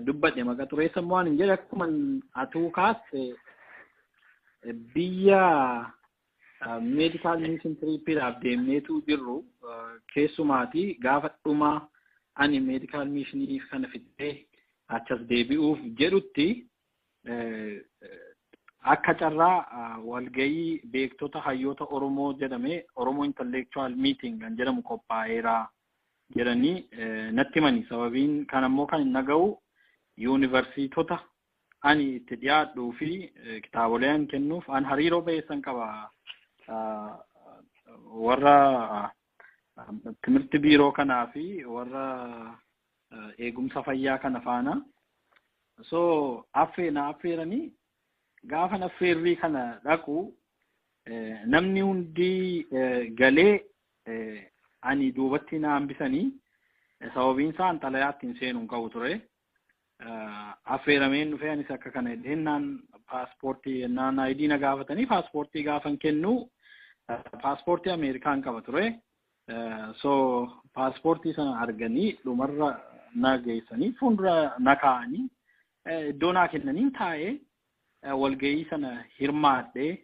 dubbadhe. Maqa xureessa immoo ani jedhe, akkuma atuu kaaste, biyya medical mission trip iidhaaf deemneetu jirru, keessumaati gaafa dhuma ani medical mission ii kana fixee achas deebi'uuf jedhutti, akka carraa walgayii beektota hayyoota Oromoo jedhame, Oromoo Intellectual Meeting kan jedhamu qophaa'eera jedhanii natti himani. Sababiin kan ammoo kan hin dhaga'u yuunivarsiitota ani itti dhiyaadhuu fi kitaabolee an kennuuf an hariiroo ba'eessan qaba. Warra timirti biiroo kanaa fi warra eegumsa fayyaa kana faana. So affee na affeeranii, gaafa affeerrii kana dhaqu namni hundi galee ani duubatti na hambisanii. Sababiin isaa an xalayaa ittiin seenuu hin qabu ture. Affeerameen dhufee, anis akka kana jennaan paaspoortii naan ID na gaafatanii, paaspoortii gaafan kennu paaspoortii Ameerikaan qaba ture. So paaspoortii sana arganii dhumarra na geessanii fuuldura na kaa'anii, iddoo naa kennanii taa'ee walgahii sana hirmaadhee.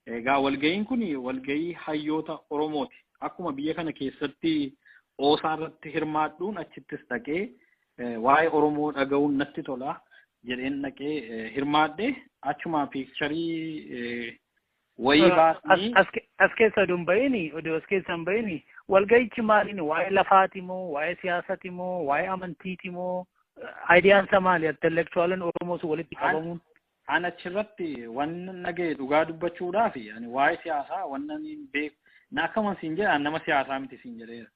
Egaa walgahiin kun walgahii hayyoota Oromooti. Akkuma biyya kana keessatti oosaa irratti hirmaadhuun achittis dhaqee waa'ee Oromoo dhaga'uun natti tola jedheen dhaqee hirmaadhe. Achuma picture ii wayii baasanii. As keessa oduu hin bahini, oduu as keessa hin bahini, walgahichi maaliin? Waa'ee lafaati moo, waa'ee siyaasati moo, waa'ee amantiiti moo, idea an isaa maali, intellectual in Oromoo sun walitti qabamuun? An achirratti wanni dhaga'e, dhugaa dubbachuudhaaf, ani waa'ee siyaasaa wannan hin beeku. Na akkuma siin jedhan nama siyaasaa miti siin jedheera.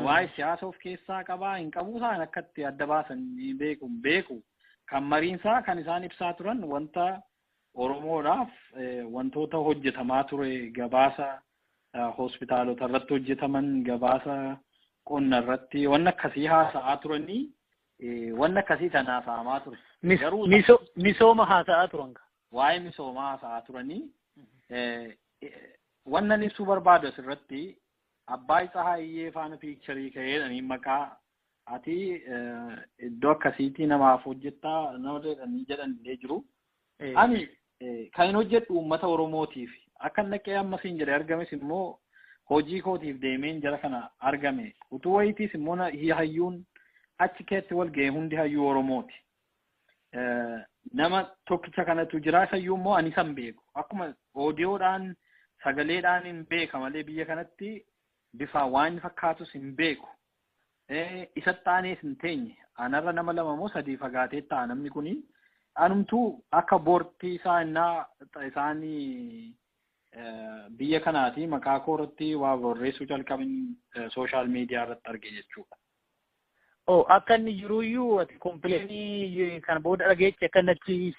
Waa'ee siyaasa of keessaa qabaa hin qabu isaan akkatti adda baasan beeku hin beeku. Kan mariinsaa kan isaan ibsaa turan wanta Oromoodhaaf wantoota hojjetamaa ture, gabaasa hospitaalota irratti hojjetaman, gabaasa qonna irratti, wanna akkasii haasa'aa turanii, wanna akkasii kan haasa'amaa ture. Misooma haasa'aa turan. Waa'ee misoomaa haasa'aa turanii, wannan ibsuu barbaadu asirratti Abbaay Tsahaayyee faana picture ii ka'eedhanii maqaa ati iddoo akkasiitii namaaf hojjettaa nama jedhanii jedhan illee jiru. Ani kan hin hojjedhu uummata Oromootiif. Akka naqee amma siin jedhee argames immoo hojii kootiif deemeen jara kana argame. Utuu wayitiis immoo hayyuun achi keessatti wal ga'e hundi hayyuu Oromooti. Nama tokkicha kanatu jira, hayyuu immoo ani san beeku. Akkuma audio dhaan sagaleedhaan hin beeka malee biyya kanatti bifa waan fakkaatus hin beeku. Isatti aanees hin teenye. Anarra nama lama moo sadii fagaatee ta'a namni kuni. Anumtuu akka boortii isaa innaa isaanii biyya kanaati maqaa koo irratti waa barreessuu calqaban social media irratti arge jechuudha. Oh, akka inni jiruyyuu ati complain ii kana booda dhageechi akka inni achi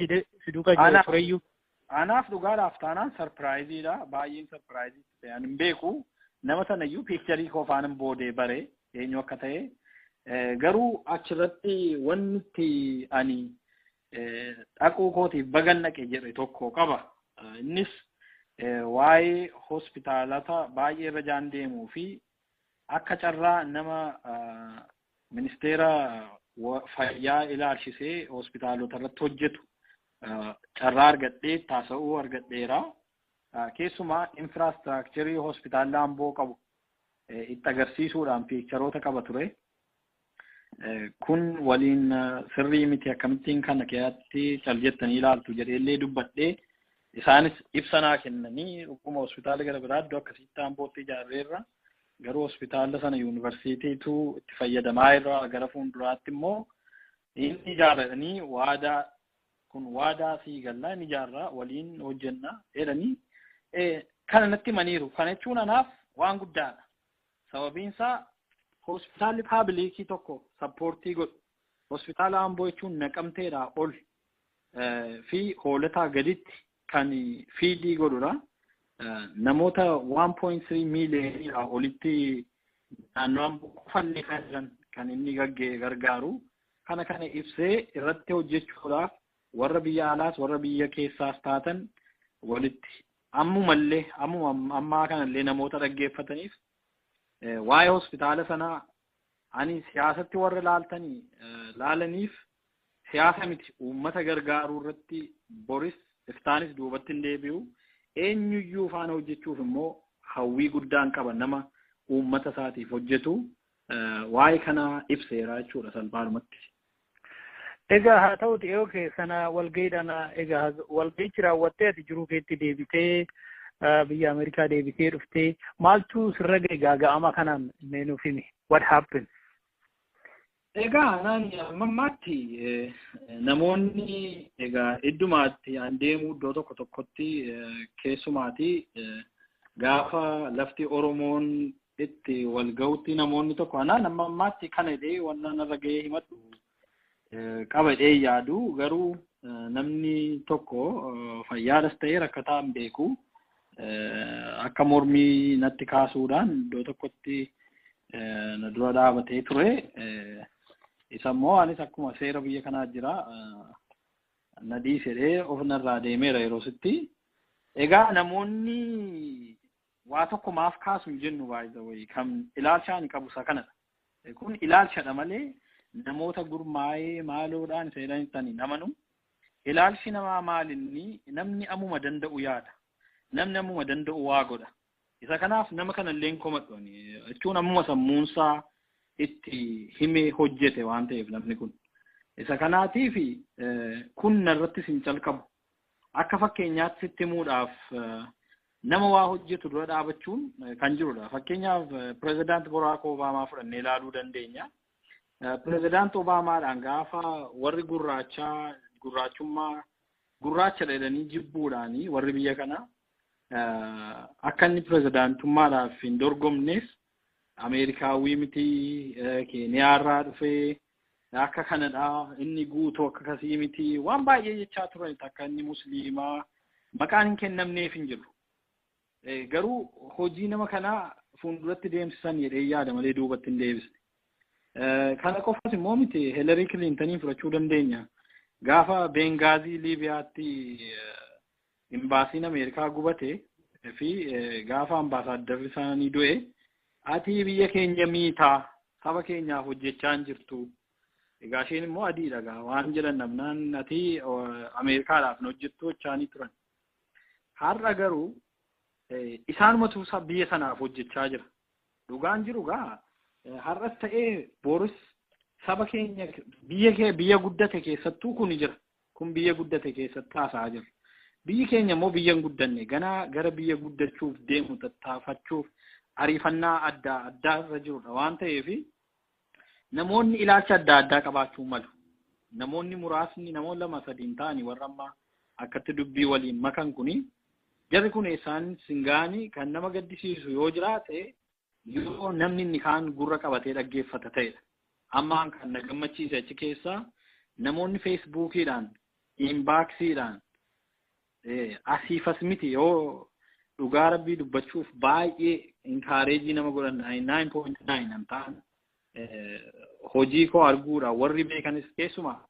si duukaa jiru tureyyuu. Anaaf dhugaadhaaf taanaan surprise iidha. Baay'een surprise ii ta'e. Ani hin beeku. Nama sanayyuu picture kofaanin boodee bare eenyu akka ta'e. Garuu achirratti wanti ani dhaquu kootiif bagan dhaqe jedhe tokko qaba. Innis waa'ee hospitaalota baay'ee irra jaan deemuu fi akka carraa nama ministeera fayyaa ilaalchisee hospitaalota irratti hojjetu carraa argadhee taasisuu argadheera. Keessumaa infrastructure hospitaalli Amboo qabu itti agarsiisuudhaan pictureoota qaba ture. Kun waliin sirrii miti, akkamittiin kana keessatti cal jettanii ilaaltu jedheellee dubbadhee, isaanis ibsa naa kennanii, dhuguma hospitaala gara biraa iddoo akkasitti Ambootti ijaarreerra. Garuu hospitaala sana yuunivarsiitiitu itti fayyadamaa irra, gara fuulduraatti immoo inni ijaarratanii waadaa kun waadaa sii gallaa inni ijaarraa waliin hojjenna jedhanii kana natti himaniiru. Kana jechuun anaaf waan guddaadha. Sababiin isaa hospitaalli public tokko support godhu. Hospitaala Amboo jechuun Naqamteedhaa ol fi Hoolataa gaditti kan feed godhudha. Namoota 1.3 miiliyoonii olitti naannoo Amboo qofallee kan jiran kan inni gargaaru. Kana ibsee irratti hojjechuudhaaf warra biyya alaas warra biyya keessaas taatan walitti ammumallee ammuma ammaa kanallee namoota dhaggeeffataniif, waa'ee hospitaala sanaa ani siyaasatti warra laaltanii laalaniif, siyaasa miti, uummata gargaaruu irratti boris iftaanis duubatti hin deebi'u. Eenyuyyuu faana hojjechuuf immoo hawwii guddaan qaba, nama uummata isaatiif hojjetu waa'ee kana ibseera jechuudha salphaadhumatti. Egaa haa ta'uti, yoo sana walga'iidhaan egaa walga'ichi raawwattee ati jiruu keetti deebitee, biyya Ameerikaa deebitee dhuftee, maaltu sirra ga'e gaaga'ama kanaan? Mee nuuf himi. What happened? Egaa naan amma ammaatti namoonni egaa iddumaatti an deemu iddoo tokko tokkotti, keessumaati gaafa lafti Oromoon itti wal ga'utti, namoonni tokko anaan amma ammaatti kana jedhee wanna narra ga'ee himadhu qaba jedhee yaadu. Garuu namni tokko fayyaadhas ta'ee rakkataa hin beeku, akka mormii natti kaasuudhaan iddoo tokkotti na dura dhaabatee ture. Isa immoo anis akkuma seera biyya kanaa jira na dhiisedhee of narraa deemeera yeroo sitti. Egaa namoonni waa tokko maaf kaasu hin jennu, baay'ee wayii kan ilaalcha ani qabu isa kanadha. Kun ilaalchadha malee namoota gurmaa'ee maaloodhaan seeraan ittiin namanu. Ilaalchi namaa maalinni namni ammuma danda'u yaada. Namni ammuma danda'u waa godha. Isa kanaaf nama kanallee hin komadhu jechuun ammuma sammuunsaa itti himee hojjete waan ta'eef namni kun. Isa kanaatiif kun narrattis hin calqabu. Akka fakkeenyaatti sitti himuudhaaf, nama waa hojjetu dura dhaabachuun kan jirudha. Fakkeenyaaf pirezidaant Barack Obaamaa fudhannee ilaaluu dandeenya. Pirezidaant Obaamaadhaan gaafa warri gurraachaa gurraachummaa gurraacha jedhanii jibbuudhaanii warri biyya kanaa akka inni pirezidaantummaadhaaf hin dorgomnes, Ameerikaawii miti, Keeniyaarraa dhufee akka kanadha, inni guutuu akka kasii miti, waan baay'ee jechaa turan, akka inni musliimaa maqaan hin kennamneef hin jiru. Garuu hojii nama kanaa fuulduratti deemsisan jedhee yaada malee duubatti hin deebisne. Kana qofas immoo miti, Hillary Clintoniin fudhachuu dandeenya. Gaafa Bengaazii Liibiyaatti imbaasiin Ameerikaa gubate fi gaafa ambaasaaddarri isaanii du'e, ati biyya keenya miitaa, saba keenyaaf hojjechaa hin jirtu. Egaa isheen immoo adiidha gaa, waan jedhan dhabnaan ati Ameerikaadhaaf hin hojjettu jechaanii turan. Har'a garuu isaanumatu biyya sanaaf hojjechaa jira. Dhugaan jiru gaa har'as ta'ee boris saba keenya biyya kee biyya guddate keessattuu kun jira. Kun biyya guddate keessatti haasa'aa jira. Biyyi keenya immoo biyya hin guddanne, ganaa gara biyya guddachuuf deemu tattaafachuuf ariifannaa adda addaa irra jirudha waan ta'eef, namoonni ilaalcha adda addaa qabaachuu malu. Namoonni muraasni, namoonni lama sadiin ta'anii warra ammaa akkatti dubbii waliin makan kuni, jarri kun isaan singaanii kan nama gaddisiisu yoo jiraate, yoo namni inni kaan gurra qabatee dhaggeeffata ta'edha. Amma kan na gammachiise achi keessaa namoonni Facebookiidhaan, inboxiidhaan asiifas miti, yoo dhugaa rabbii dubbachuuf baay'ee Encourage nama godhan 99.9 an ta'an hojii koo arguudha. Warri beekanis, keessumaa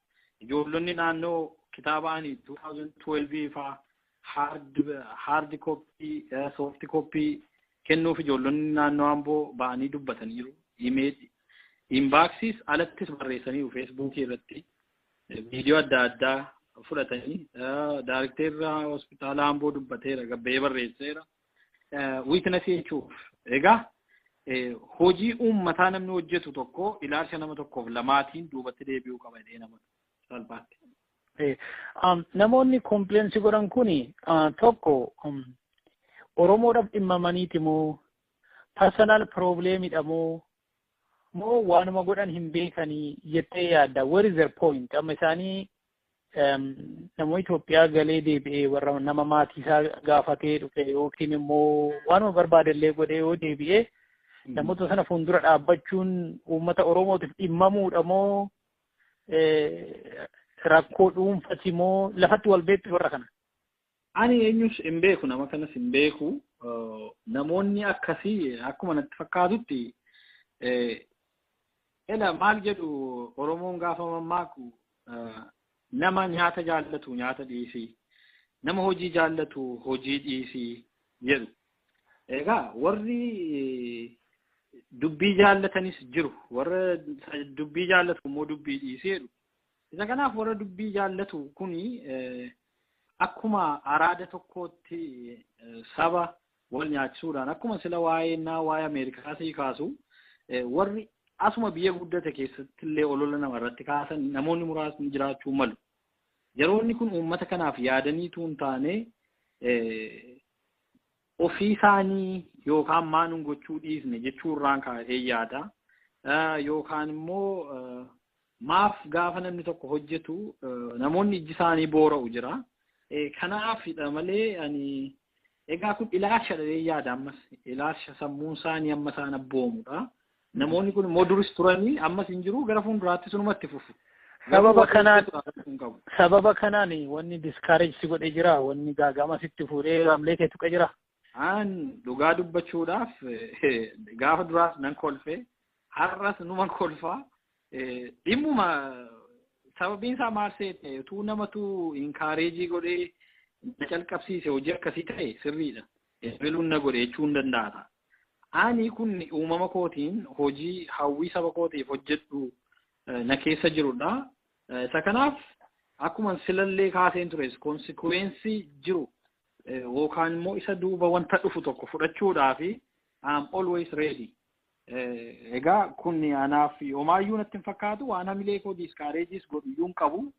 ijoollonni naannoo, kitaaba ani 2012 faa hard copy, soft copy kennuuf ijoollonni naannoo Amboo ba'anii dubbataniiru. Email, inboxis alattis barreessaniiru, Facebookii irratti viidiyoo adda addaa fudhatanii. Daarikteerra hospitaala Amboo dubbateera, gabbee barreesseera. Witness jechuuf egaa hojii uummataa namni hojjetu tokko ilaalcha nama tokkoof lamaatiin duubatti deebi'uu qaba jedhee nama salphaatti. Namoonni complaints godhan kuni tokko Oromoodhaaf dhimmamaniiti moo, personal problemidha moo waanuma godhan hin beekanii jettee yaadda? Where is their point? Amma isaanii nama Itoophiyaa galee deebi'ee, warra nama maatii isaa gaafatee dhufe yookiin immoo waanuma barbaadellee godhee yoo deebi'ee, namoota sana fuuldura dhaabbachuun uummata Oromootiif dhimmamuudha moo, rakkoo dhuunfati moo, lafatti wal beektu warra kana? Ani eenyus hin beeku, nama kanas hin beeku. Namoonni akkasii akkuma natti fakkaatutti, ela maal jedhu Oromoon gaafa mammaaku, nama nyaata jaallatu nyaata dhiisii, nama hojii jaallatu hojii dhiisii jedhu. Egaa warri dubbii jaallatanis jiru, warra dubbii jaallatu immoo dubbii dhiisii jedhu. Isa kanaaf warra dubbii jaallatu kuni akkuma araada tokkootti saba wal nyaachisuudhaan, akkuma sila waa'ee naa waa'ee Ameerikaa sii kaasu, warri asuma biyya guddate keessatti illee olola nama irratti kaasan namoonni muraasni jiraachuu malu. Yeroonni kun uummata kanaaf yaadaniitu hin taane, ofii isaanii yookaan maanuun gochuu dhiisne jechuurraan kaa'ee yaada. Yookaan immoo maaf gaafa namni tokko hojjetu namoonni ijji isaanii boora'u jira. Kanaafidha malee ani egaa kun ilaalcha dha yaada, ammas ilaalcha sammuun isaanii amma isaan abboomudha. Namoonni kun immoo duris turanii, ammas hin jiru, gara fuulduraatti sunumatti fufu. Sababa kanaan wanni discourage si godhee jira, wanni gaagama sitti fuudhee ramlee kee tuqee jira. An dhugaa dubbachuudhaaf gaafa duraas nan kolfee, har'as numan kolfaa. Dhimmuma sababiin isaa maal seete, utuu namatu encourage godhee na calqabsiise hojii akkasii ta'e sirriidha. Ebeluun na godhe jechuu hin danda'a. Ani kun uumama kootiin hojii hawwii saba kootiif hojjedhu na keessa jirudha. Isa kanaaf akkuma silallee kaaseen tures, consequence jiru yookaan immoo isa duuba wanta dhufu tokko fudhachuudhaaf I'm always ready. Egaa kun anaaf homaayyuu natti hin fakkaatu, waan hamilee koo discourageis godhu iyyuu hin qabu.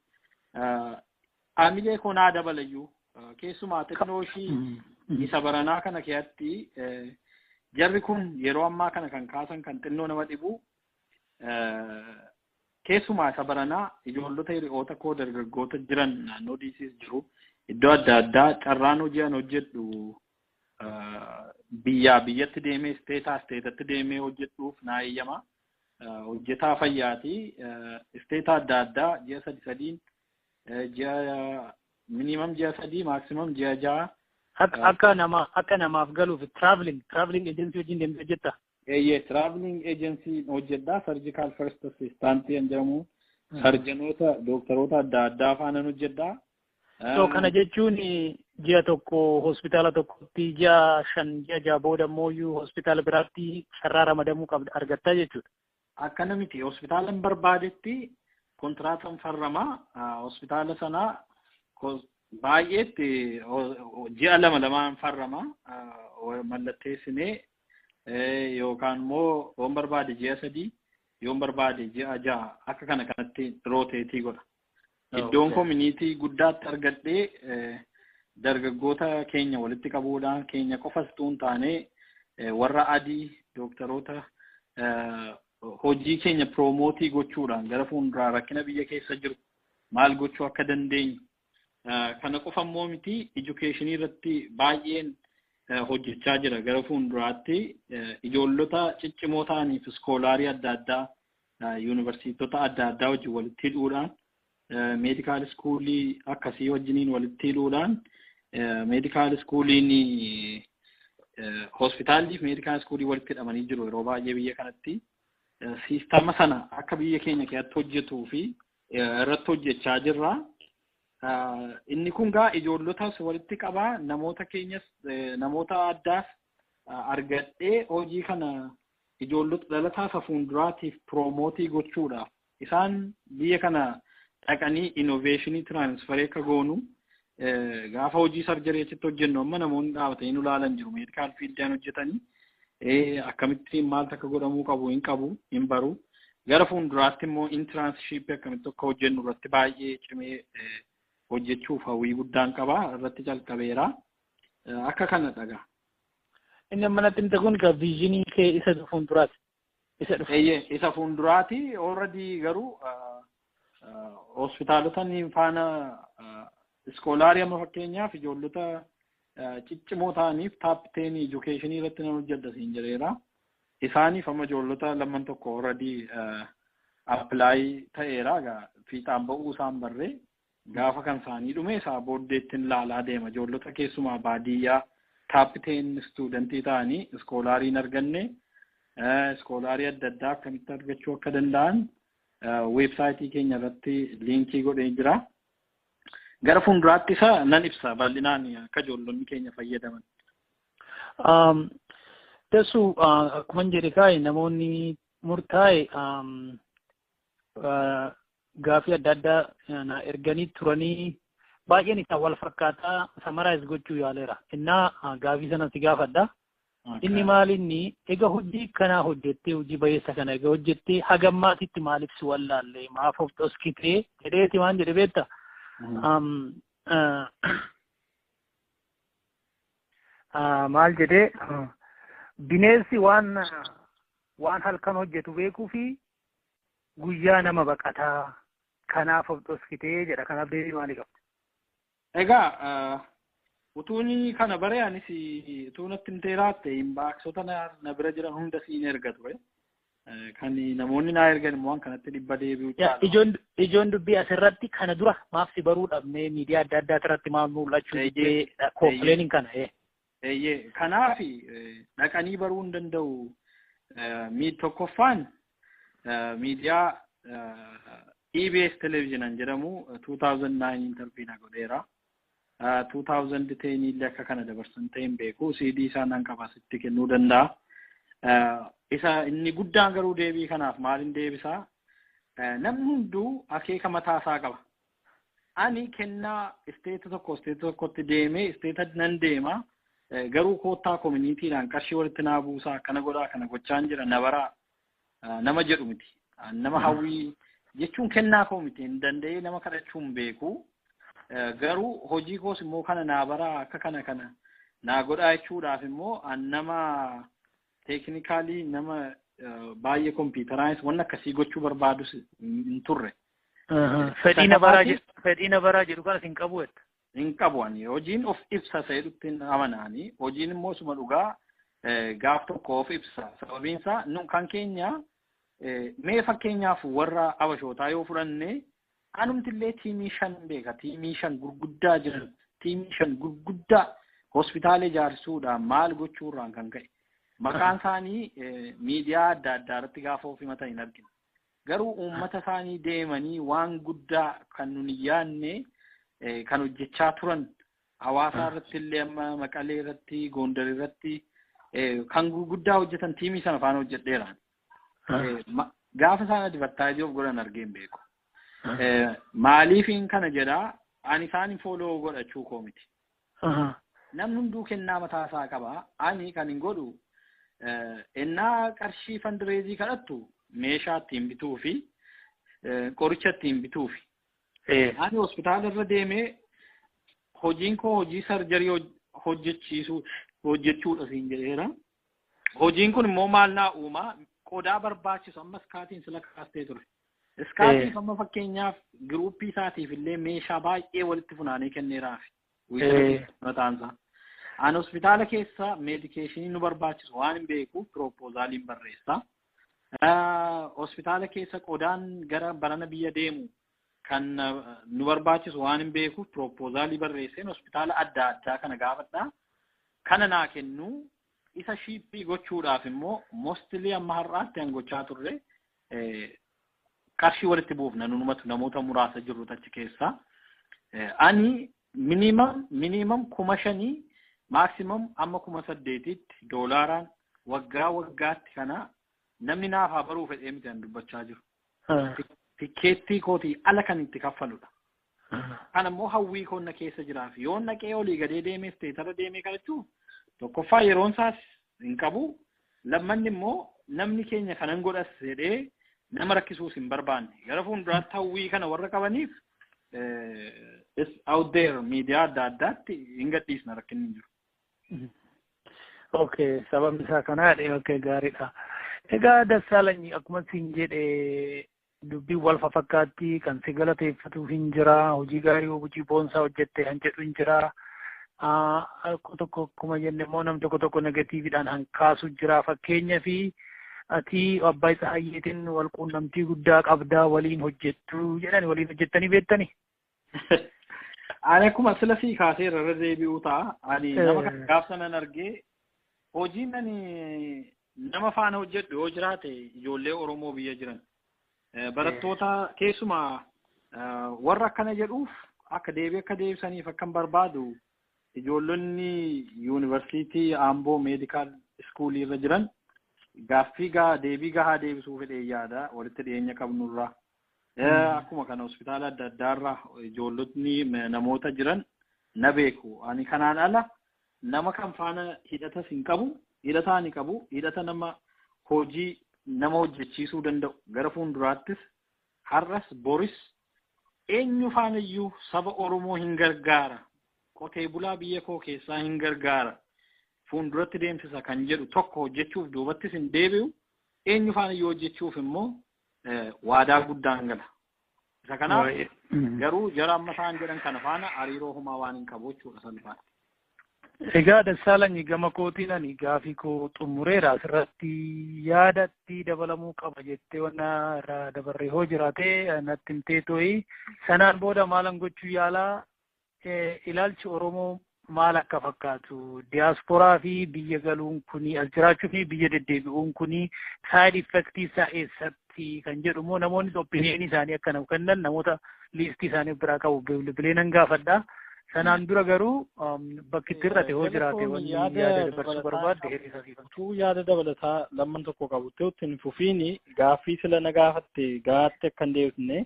Hamilee koo naa dabalayyuu, keessumaa xinnoo ishii isa baranaa kana keessatti jarri kun yeroo ammaa kana kan kaasan kan xinnoo nama dhibu, keessumaa isa baranaa ijoollota hiriyoota koo dargaggoota jiran naannoo DCs jiru, iddoo adda addaa carraan hojii an hojjedhu biyyaa biyyatti deemee, stateaa stateatti deemee hojjedhuuf naa eeyyama. Hojjetaa fayyaati. Stateaa adda addaa ji'a sadi sadiin, ji'a minimum ji'a 3, maximum ji'a 6. Akka namaaf galuuf traveling agency wajjin deemtee hojjetta? Eeyyee, traveling agency hojjedha. Surgical first assistant kan jedhamu, surgeonoota, dooktaroota adda addaa faanan hojjedha. So kana jechuun ji'a tokko hospitaala tokkotti, ji'a 5, ji'a 6 booda immoo hospitaala biraatti carraa ramadamuu qabda argattaa jechuudha. Akkana miti, hospitaala barbaadetti kontiraataan farramaa. Hospitaala sanaa baay'eetti ji'a lama lamaan farrama mallatteessinee, yookaan immoo yoon barbaade ji'a 3, yoon barbaade ji'a 6, akka kana kanatti rotate godha. Iddoon community guddaatti argadhee dargaggoota keenya walitti qabuudhaan, keenya qofas utuu hin taane warra adii dooktaroota, hojii keenya promote gochuudhaan gara fuulduraa rakkina biyya keessa jiru maal gochuu akka dandeenyu, kana qofa immoo miti, education irratti baay'een hojjechaa jira. Gara fuulduraatti ijoollota ciccimoo ta'aniif scholar adda addaa yuunivarsiitota adda addaa wajjin walitti hidhuudhaan, medical school akkasii wajjiniin walitti hidhuudhaan, medical schooliin Hospitaalli fi medical schoolii walitti hidhamanii jiru yeroo baay'ee biyya kanatti. Systema sana akka biyya keenya keessatti hojjetuu fi irratti hojjechaa jirra. Inni kun gaa ijoollotas walitti qabaa, namoota keenyas, namoota addaas argadhee, hojii kana ijoollota dhalataa isa fuulduraatiif promote gochuudhaaf, isaan biyya kana dhaqanii innovationii transferii akka goonu. Gaafa hojii surgery achitti hojjennu amma namoonni dhaabatanii nu ilaalan jiru. Medical fieldiin hojjetanii akkamittiin maaltu akka godhamuu qabu hin qabu hin baru. Gara fuulduraatti immoo internshipii akkamitti akka hojjennu irratti baay'ee cimee hojjechuuf hawwii guddaan qaba, irratti calqabeera. Akka kana dhagaa. Inni amma natti himte kun ka visionii kee isa fuulduraati. Isa dhufu. Eeyyee, isa fuulduraati. Already garuu hospitaalota ni faana scholarii, amma fakkeenyaaf ijoollota ciccimoo ta'aniif top 10 educationii irratti nan hojjedha siin jedheera. Isaaniif amma ijoollota lamman tokko already apply ta'eera. Egaa fiixaan ba'uu isaan barree gaafa kan isaanii dhume isaa booddeettiin laalaa deema. Ijoollota keessumaa baadiyyaa top 10 studentii ta'anii scholarii hin arganne, scholarii adda addaa akkamitti argachuu akka danda'an websiteii keenya irratti linkii godhee jira. Gara fuulduraatti isa nan ibsa bal'inaan akka ijoollonni keenya fayyadaman. Tassu, akkuma jedhe kaa'e, namoonni murtaa'e gaafii adda addaa na erganii turanii, baay'een isaa wal fakkaataa summarize gochuu yaaleera. Innaa gaafii sana si gaafadha. Inni maal, inni egaa hojii kanaa hojjettee, hojii bayeessa kana egaa hojjettee, hagammaatitti maaliif si wallaalle, maaf of dhoskitee jedheeti waan jedhe beekta. Maal jedhee, bineensi waan halkan hojjetu beekuu fi guyyaa nama baqataa, kanaaf of dhoskitee jedha. Kanaaf deebii maalii qabda? Egaa utuun kana bare, anis utuu natti himtee laatte, inboxota na bira jiran hunda siin erga ture. Kan namoonni naa ergan immoo kanatti dhibba deebi'u caala. Ijoon dubbii asirratti kana dura maaf si baruu dhabnee, miidiyaa adda addaa irratti maaf mul'achuu didee, complainiin kana. Eeyyee, kanaaf dhaqanii baruu hin danda'u. Tokkoffaan miidiyaa EBS television jedhamu 2009 interview na godheera. 2010 illee akka kana dabarsan ta'e hin beeku. CD isaa nan qaba, sitti kennuu danda'a. Isa inni guddaan garuu deebii kanaaf maaliin deebisaa? Namni hunduu akeeka mataa isaa qaba. Ani kennaa stateta tokko stateta tokkotti deemee stateta nan deema. Garuu koottaa communitydhaan qarshii walitti naa buusaa, akkana godhaa, kana gochaan jira, na baraa nama jedhu miti. Nama hawwii jechuun kennaa koo miti, hin danda'ee nama kadhachuu hin beeku. Garuu hojii koos immoo kana naa baraa, akka kana kana naa godhaa jechuudhaaf immoo nama technically nama baay'ee computeraanis wanna akkasii gochuu barbaadus hin turre. Fedhii na baraa jedhu kanas hin qabu jetta. Hin qabu. Ani hojiin of ibsa jedhutti amanaani, hojiin immoo suma dhugaa gaaf tokko of ibsa. Sababiin isaa nu kan keenya mee fakkeenyaaf warra abashootaa yoo fudhanne, anumtillee teamii shan beeka, teamii shan gurguddaa jiran, teamii shan gurguddaa hospitaala ijaarsuudhaan maal gochuurraan kan ka'e maqaan isaanii miidiyaa adda addaa irratti gaafa of himatan hin arginu. Garuu uummata isaanii deemanii waan guddaa kan nun hin yaadne kan hojjechaa turan, hawaasa irratti illee, amma Maqalee irratti, Gondar irratti kan gurguddaa hojjetan, teamii sana faana hojjedheera. Gaafa isaan advertise of godhan argee hin beeku. Maaliifin kana jedhaa? Ani isaan follow godhachuu koo miti. Namni hunduu kennaa mataa isaa qaba. Ani kan hin godhu ennaa qarshii fundraise kadhattu meeshaa ittiin bituu fi qoricha ittiin bituu fi. Ani hospitaala irra deemee hojiin koo hojii surgery hojjechiisuu hojjechuudha siin jedheera. Hojiin kun immoo maal naa uumaa, qodaa barbaachisu amma Scottiin sila kaastee ture. Scottiif amma fakkeenyaaf groupii isaatiif illee meeshaa baay'ee walitti funaanee kenneeraafi. Mataansaa. Ani hospitaala keessa medicationii nu barbaachisu waan hin beekuuf proposaliin barreessa. Hospitaala keessa qodaan gara barana biyya deemu kan nu barbaachisu waan hin beekuuf proposalii barreesseen hospitaala adda addaa kana gaafadha. Kana naa kennu. Isa ship gochuudhaaf immoo mostly amma har'aatti an gochaa turre qarshii walitti buufna nunumatu namoota muraasa jirru achi keessaa. Ani minimum 5,000, maximum amma 8,000tti doolaaraan waggaa waggaatti kana namni naaf haa baruu fedhee miti an dubbachaa jiru. Tikkeettii kootii ala kan itti kaffaludha. Kan ammoo hawwii koonna keessa jiraaf yoon naqee olii gadee deemees theatre deemee kadhachuuf, tokkoffaa yeroon isaas hin qabu, lammanni immoo namni keenya kanan godhas jedhee nama rakkisuus hin barbaanne. Gara fuulduraatti hawwii kana warra qabaniif is out there, miidiyaa adda addaatti hin gadhiisna, rakkinni hin jiru. Okay, sababni isaa kanaadha. Okay, gaariidha. Egaa Dassaalanyi, akkuma siin jedhe dubbiin wal fafakkaatti. Kan si galateeffatu hin jira, hojii gaarii, hojii boonsaa hojjette kan jedhu hin jira. Tokko tokko akkuma jenne immoo nam tokko tokko negativeiidhaan han kaasu jira. Fakkeenya fi ati abbaa isa hayyeetiin wal quunnamtii guddaa qabdaa, waliin hojjettu jedhani. Waliin hojjettanii beektani? Ani akkuma sila sii kaasee irra deebi'uu ta'a. Ani nama kana gaaf sanan argee hojiin ani nama faana hojjedhu yoo jiraate ijoollee Oromoo biyya jiran. Barattoota keessumaa warra akkana jedhuuf akka deebii akka deebisaniif akkan barbaadu, ijoollonni yuunivarsiitii Amboo medical schoolii irra jiran gaaffii gaa deebii gahaa deebisuu fedhee yaada walitti dhiyeenya qabnurraa. Akkuma kana hospitaala adda addaarraa ijoollotni namoota jiran na beeku. Ani kanaan ala nama kan faana hidhatas hin qabu, hidhataa ni qabu, hidhata nama hojii nama hojjechiisuu danda'u gara fuulduraattis har'as boris eenyu faanayyuu saba Oromoo hin gargaara. Qotee bulaa biyya koo keessaa hin gargaara. Fuulduratti deemsisa kan jedhu tokko hojjechuuf duubattis hin deebi'u. Eenyu faanayyuu hojjechuuf immoo waadaa guddaan gala. Isa kanaaf garuu jara amma isaan jedhan kana faana hariiroo humaa waan hin qabu jechuudha salphaatti. Egaa Dassaalanyi, gama kootiin ani gaafii koo xumureera. Asirratti yaadatti dabalamuu qaba jettee wanna irraa dabarree hoo jiraate natti himtee too'i. Sanaan booda maalan gochuu yaalaa, ilaalchi Oromoo maal akka fakkaatu, diyaasporaa fi biyya galuun kuni, as jiraachuu fi biyya deddeebi'uun kuni side effectii isaa eessatti kan jedhu immoo namoonni opinionii isaanii akka naaf kennan namoota listii isaanii biraa qabu bilbilee nan gaafadha. Sanaan dura garuu bakki itti hir'ate hoo jiraate wanni yaada dabarsuu barbaadde hir'isa siifan. Utuu yaada dabalataa lamman tokko qabu itti hin fufiini, gaaffii sila na gaafatte gaatte akka hin deebisne,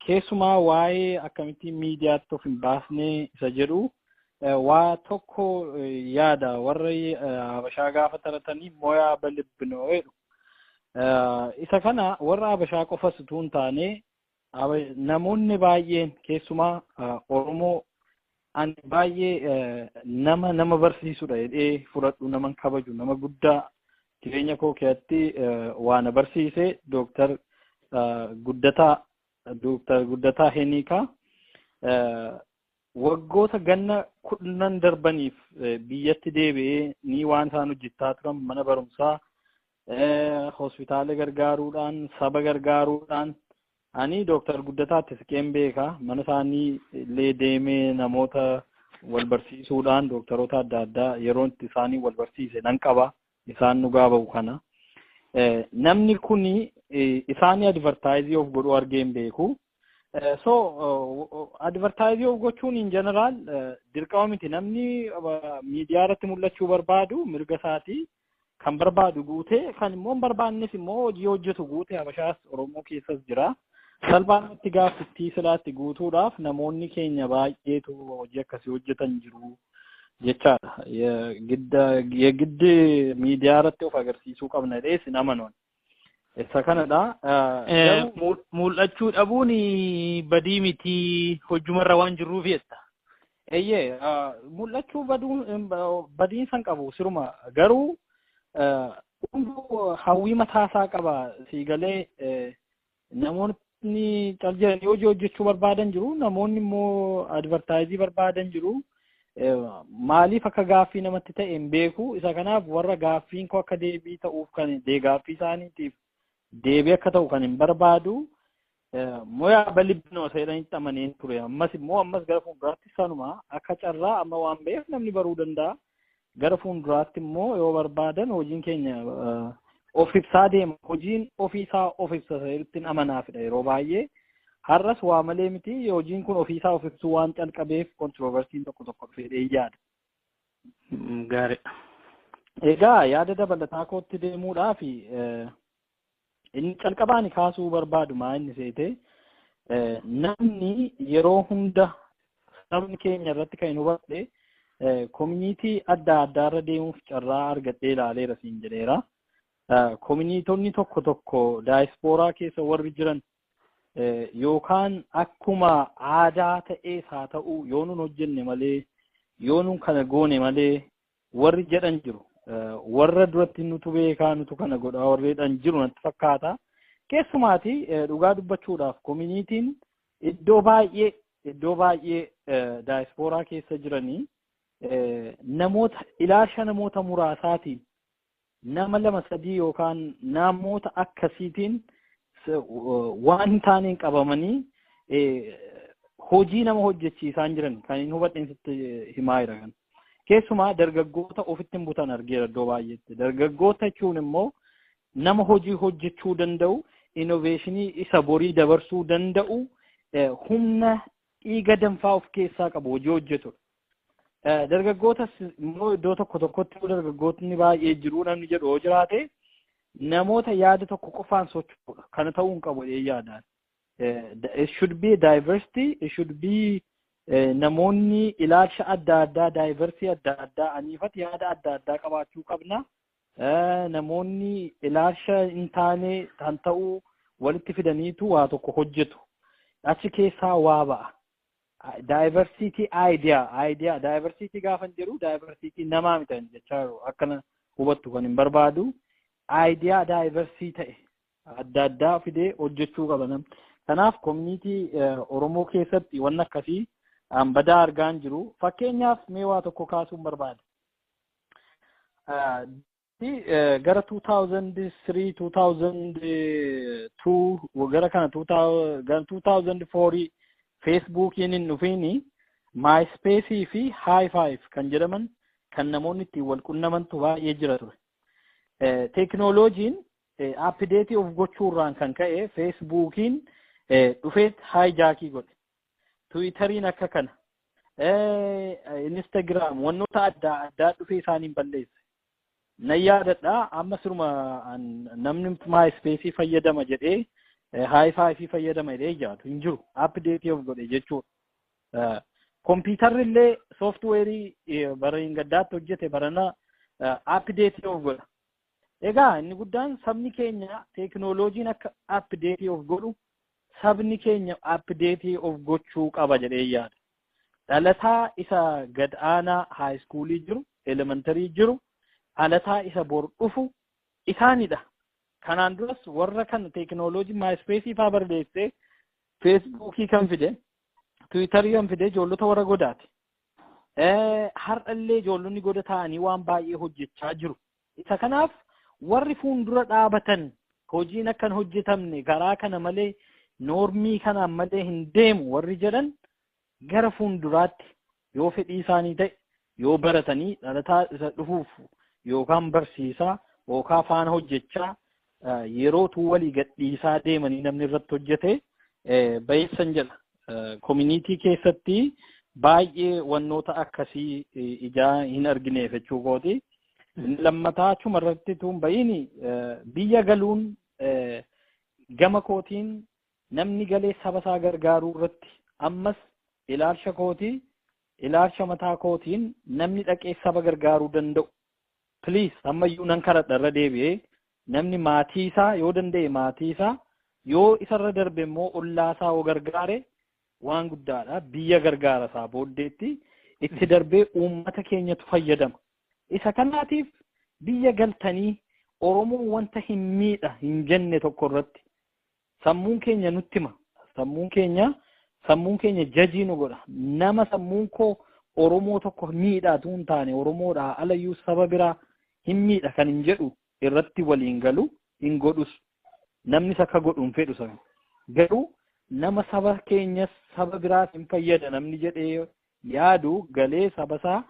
keessumaa waa'ee akkamittiin miidiyaatti of hin baasne isa jedhu waa tokko yaada warra Habashaa gaafa taratanii "ሙያ በልብ ነው" jedhu. Isa kana warra Habashaa qofas utuu hin taane namoonni baay'een, keessumaa Oromoo ani baay'ee nama nama barsiisudha jedhee fudhadhu, nama kabaju, nama guddaa jireenya koo keessatti waa na barsiise, Dooktar Guddataa, Dooktar Guddataa Heniikaa, waggoota ganna 10 darbaniif biyyatti deebi'ee ni waan isaan hojjechaa turan mana barumsaa, hospitaala gargaaruudhaan, saba gargaaruudhaan, ani Dooktar Guddataatti siqeen beeka. Mana isaanii illee deemee namoota wal barsiisuudhaan, dooktaroota adda addaa yeroo itti isaanii wal barsiise nan qaba, isaan dhugaa ba'u kana. Namni kuni isaanii advertise of godhuu argee hin beeku. So advertise of gochuun in general dirqama miti. Namni miidiyaa irratti mul'achuu barbaadu mirga isaati. Kan barbaadu guutee, kan immoo hin barbaannes immoo hojii hojjetu guutee Habashaas Oromoo keessas jira. Salphaamatti gaaffittii silaatti guutuudhaaf namoonni keenya baay'eetu hojii akkasii hojjetan jiru jechaadha. Giddi miidiyaa irratti of agarsiisuu qabna jedhee sin amanuun. Isa kanadha. Mul'achuu dhabuun badii miti, hojjumarra waan jirruuf jetta. Eeyyee, mul'achuu baduun badiin san qabu siruma, garuu hunduu hawwii mataasaa qaba. Sii galee, namoonni cal jedhanii hojii hojjechuu barbaadan jiru, namoonni immoo advertise barbaadan jiru. Maaliif akka gaaffii namatti ta'e hin beeku. Isa kanaaf warra gaaffiin koo akka deebii ta'uuf, kan gaaffii isaaniitiif deebii akka ta'u kan hin barbaadu, "ሙያ በልብ ነው" jedhanitti amaneen ture. Ammas immoo ammas gara fuulduraatti sanuma. Akka carraa amma waan ba'eef namni baruu danda'a. Gara fuulduraatti immoo yoo barbaadan hojiin keenya of ibsaa deema. Hojiin ofiisaa of ibsa ittiin amanaafidha yeroo baay'ee. Har'as waa malee miti, hojiin kun ofiisaa of ibsuu waan calqabeef controversyn tokko tokko dhufee yaada. Gaariidha. Egaa yaada dabalataa kootti deemuudhaaf, inni calqabaan kaasuu barbaadu maa inni seete, namni yeroo hunda sabni keenya irratti kan hin hubadhe, community adda addaarra deemuuf carraa argadhee ilaaleera siin jedheera. Communityonni tokko tokko daayispooraa keessa warri jiran yookaan akkuma aadaa ta'ees haa ta'u, yoo nun hojjenne malee, yoo nun kana goone malee warri jedhan jiru. Warra duratti nutu beekaa, nutu kana godhaa warri jedhan jiru natti fakkaata. Keessumaati dhugaa dubbachuudhaaf communityn iddoo baay'ee daayispooraa keessa jiranii namoota ilaalcha namoota muraasaatiin, nama lama sadii yookaan namoota akkasiitiin waan hin taaneen qabamanii hojii nama hojjechiisaan jiran kan hin hubadheen sitti himaa jira kan. Keessumaa dargaggoota ofitti hin butan argeera iddoo baay'eetti. Dargaggoota jechuun immoo nama hojii hojjechuu danda'u, innovation isa borii dabarsuu danda'u, humna dhiiga danfaa of keessaa qabu, hojii hojjetudha. Dargaggootas immoo iddoo tokko tokkotti dargaggootni baay'ee jiru namni jedhu yoo jiraate, namoota yaada tokko qofaan socho'udha. Kana ta'uu hin qabu jedhee yaadaan. It should be diversity, it should be namoonni ilaalcha adda addaa, diversity adda addaa, aniifati yaada adda addaa qabaachuu qabna. Namoonni ilaalcha hin taane kan ta'uu walitti fidaniitu waa tokko hojjetu. Achi keessaa waa ba'a. Diversity idea, diversity gaafan jedhu diversity namaa miti jechaa jiru, akkana hubattu kan hin barbaadu. Idea diversity ta'e adda addaa fidee hojjechuu qaba namni. Kanaaf community Oromoo keessatti wanni akkasii badaa argaa hin jiru. Fakkeenyaaf mee waa tokko kaasuun barbaada. Gara 2003, 2002, gara kana gara 2004 Facebookiin hin dhufiini, MySpace fi Hi5 kan jedhaman kan namoonni ittiin wal qunnamantu baay'ee jira ture. Teekinooloojiin update of gochuurraan kan ka'e Facebookiin dhufeet hijack godhe. Twitteriin akka kana. Instagram, wannoota adda addaa dhufee isaaniin balleesse. Nan yaadadha, amma siruma namni MySpace fayyadama jedhee, Hi5 fayyadama jedhee jaatu hin jiru. Update of godhe jechuudha. Kompiitarri illee software bara hin gaddaatti hojjete barana update of godha. Egaa inni guddaan sabni keenya teekinooloojiin akka update of godhu, sabni keenya update of gochuu qaba jedhee yaada. Dhalataa isa gad aanaa high school jiru, elementary jiru, dhalataa isa bor dhufu isaanidha. Kanaan duras warra kana teekinooloojii MySpace faa barreessee, Facebookii kan fide, Twitterii kan fide ijoollota warra godaati. Har'allee ijoollonni goda ta'anii waan baay'ee hojjechaa jiru. Isa kanaaf warri fuuldura dhaabatan hojiin akka hin hojjetamne, karaa kana malee, norm kanaan malee hin deemu warri jedhan, gara fuulduraatti yoo fedhii isaanii ta'e, yoo baratanii dhalataa isa dhufuuf yookaan barsiisaa yookaan faana hojjechaa yeroo tuu walii gadhiisaa deemanii namni irratti hojjete bayeessan jedha. Community keessatti baay'ee wannoota akkasii ijaa hin argineef jechuu kooti. Inni lammataa achuma irratti tuun ba'iin, biyya galuun gama kootiin namni galee saba isaa gargaaruu irratti, ammas ilaalcha kootii, ilaalcha mataa kootiin, namni dhaqee saba gargaaruu danda'u. Please, ammayyuu nan kadhadha irra deebi'ee, namni maatii isaa yoo danda'e, maatii isaa yoo isarra darbe immoo ollaa isaa yoo gargaare waan guddaadha. Biyya gargaara isaa booddeetti itti darbee uummata keenyatu fayyadama. Isa kanaatiif biyya galtanii Oromoon wanta hin miidha hin jenne tokko irratti sammuun keenya nutti hima. Sammuun keenya jajii nu godha. Nama sammuun koo Oromoo tokko miidhaatu hin taane, Oromoodhaa alayyuu saba biraa hin miidha kan hin jedhu irratti waliin galu hin godhus. Namnis akka godhu hin fedhu sana. Garuu nama saba keenyas saba biraas hin fayyada namni jedhee yaadu galee saba isaa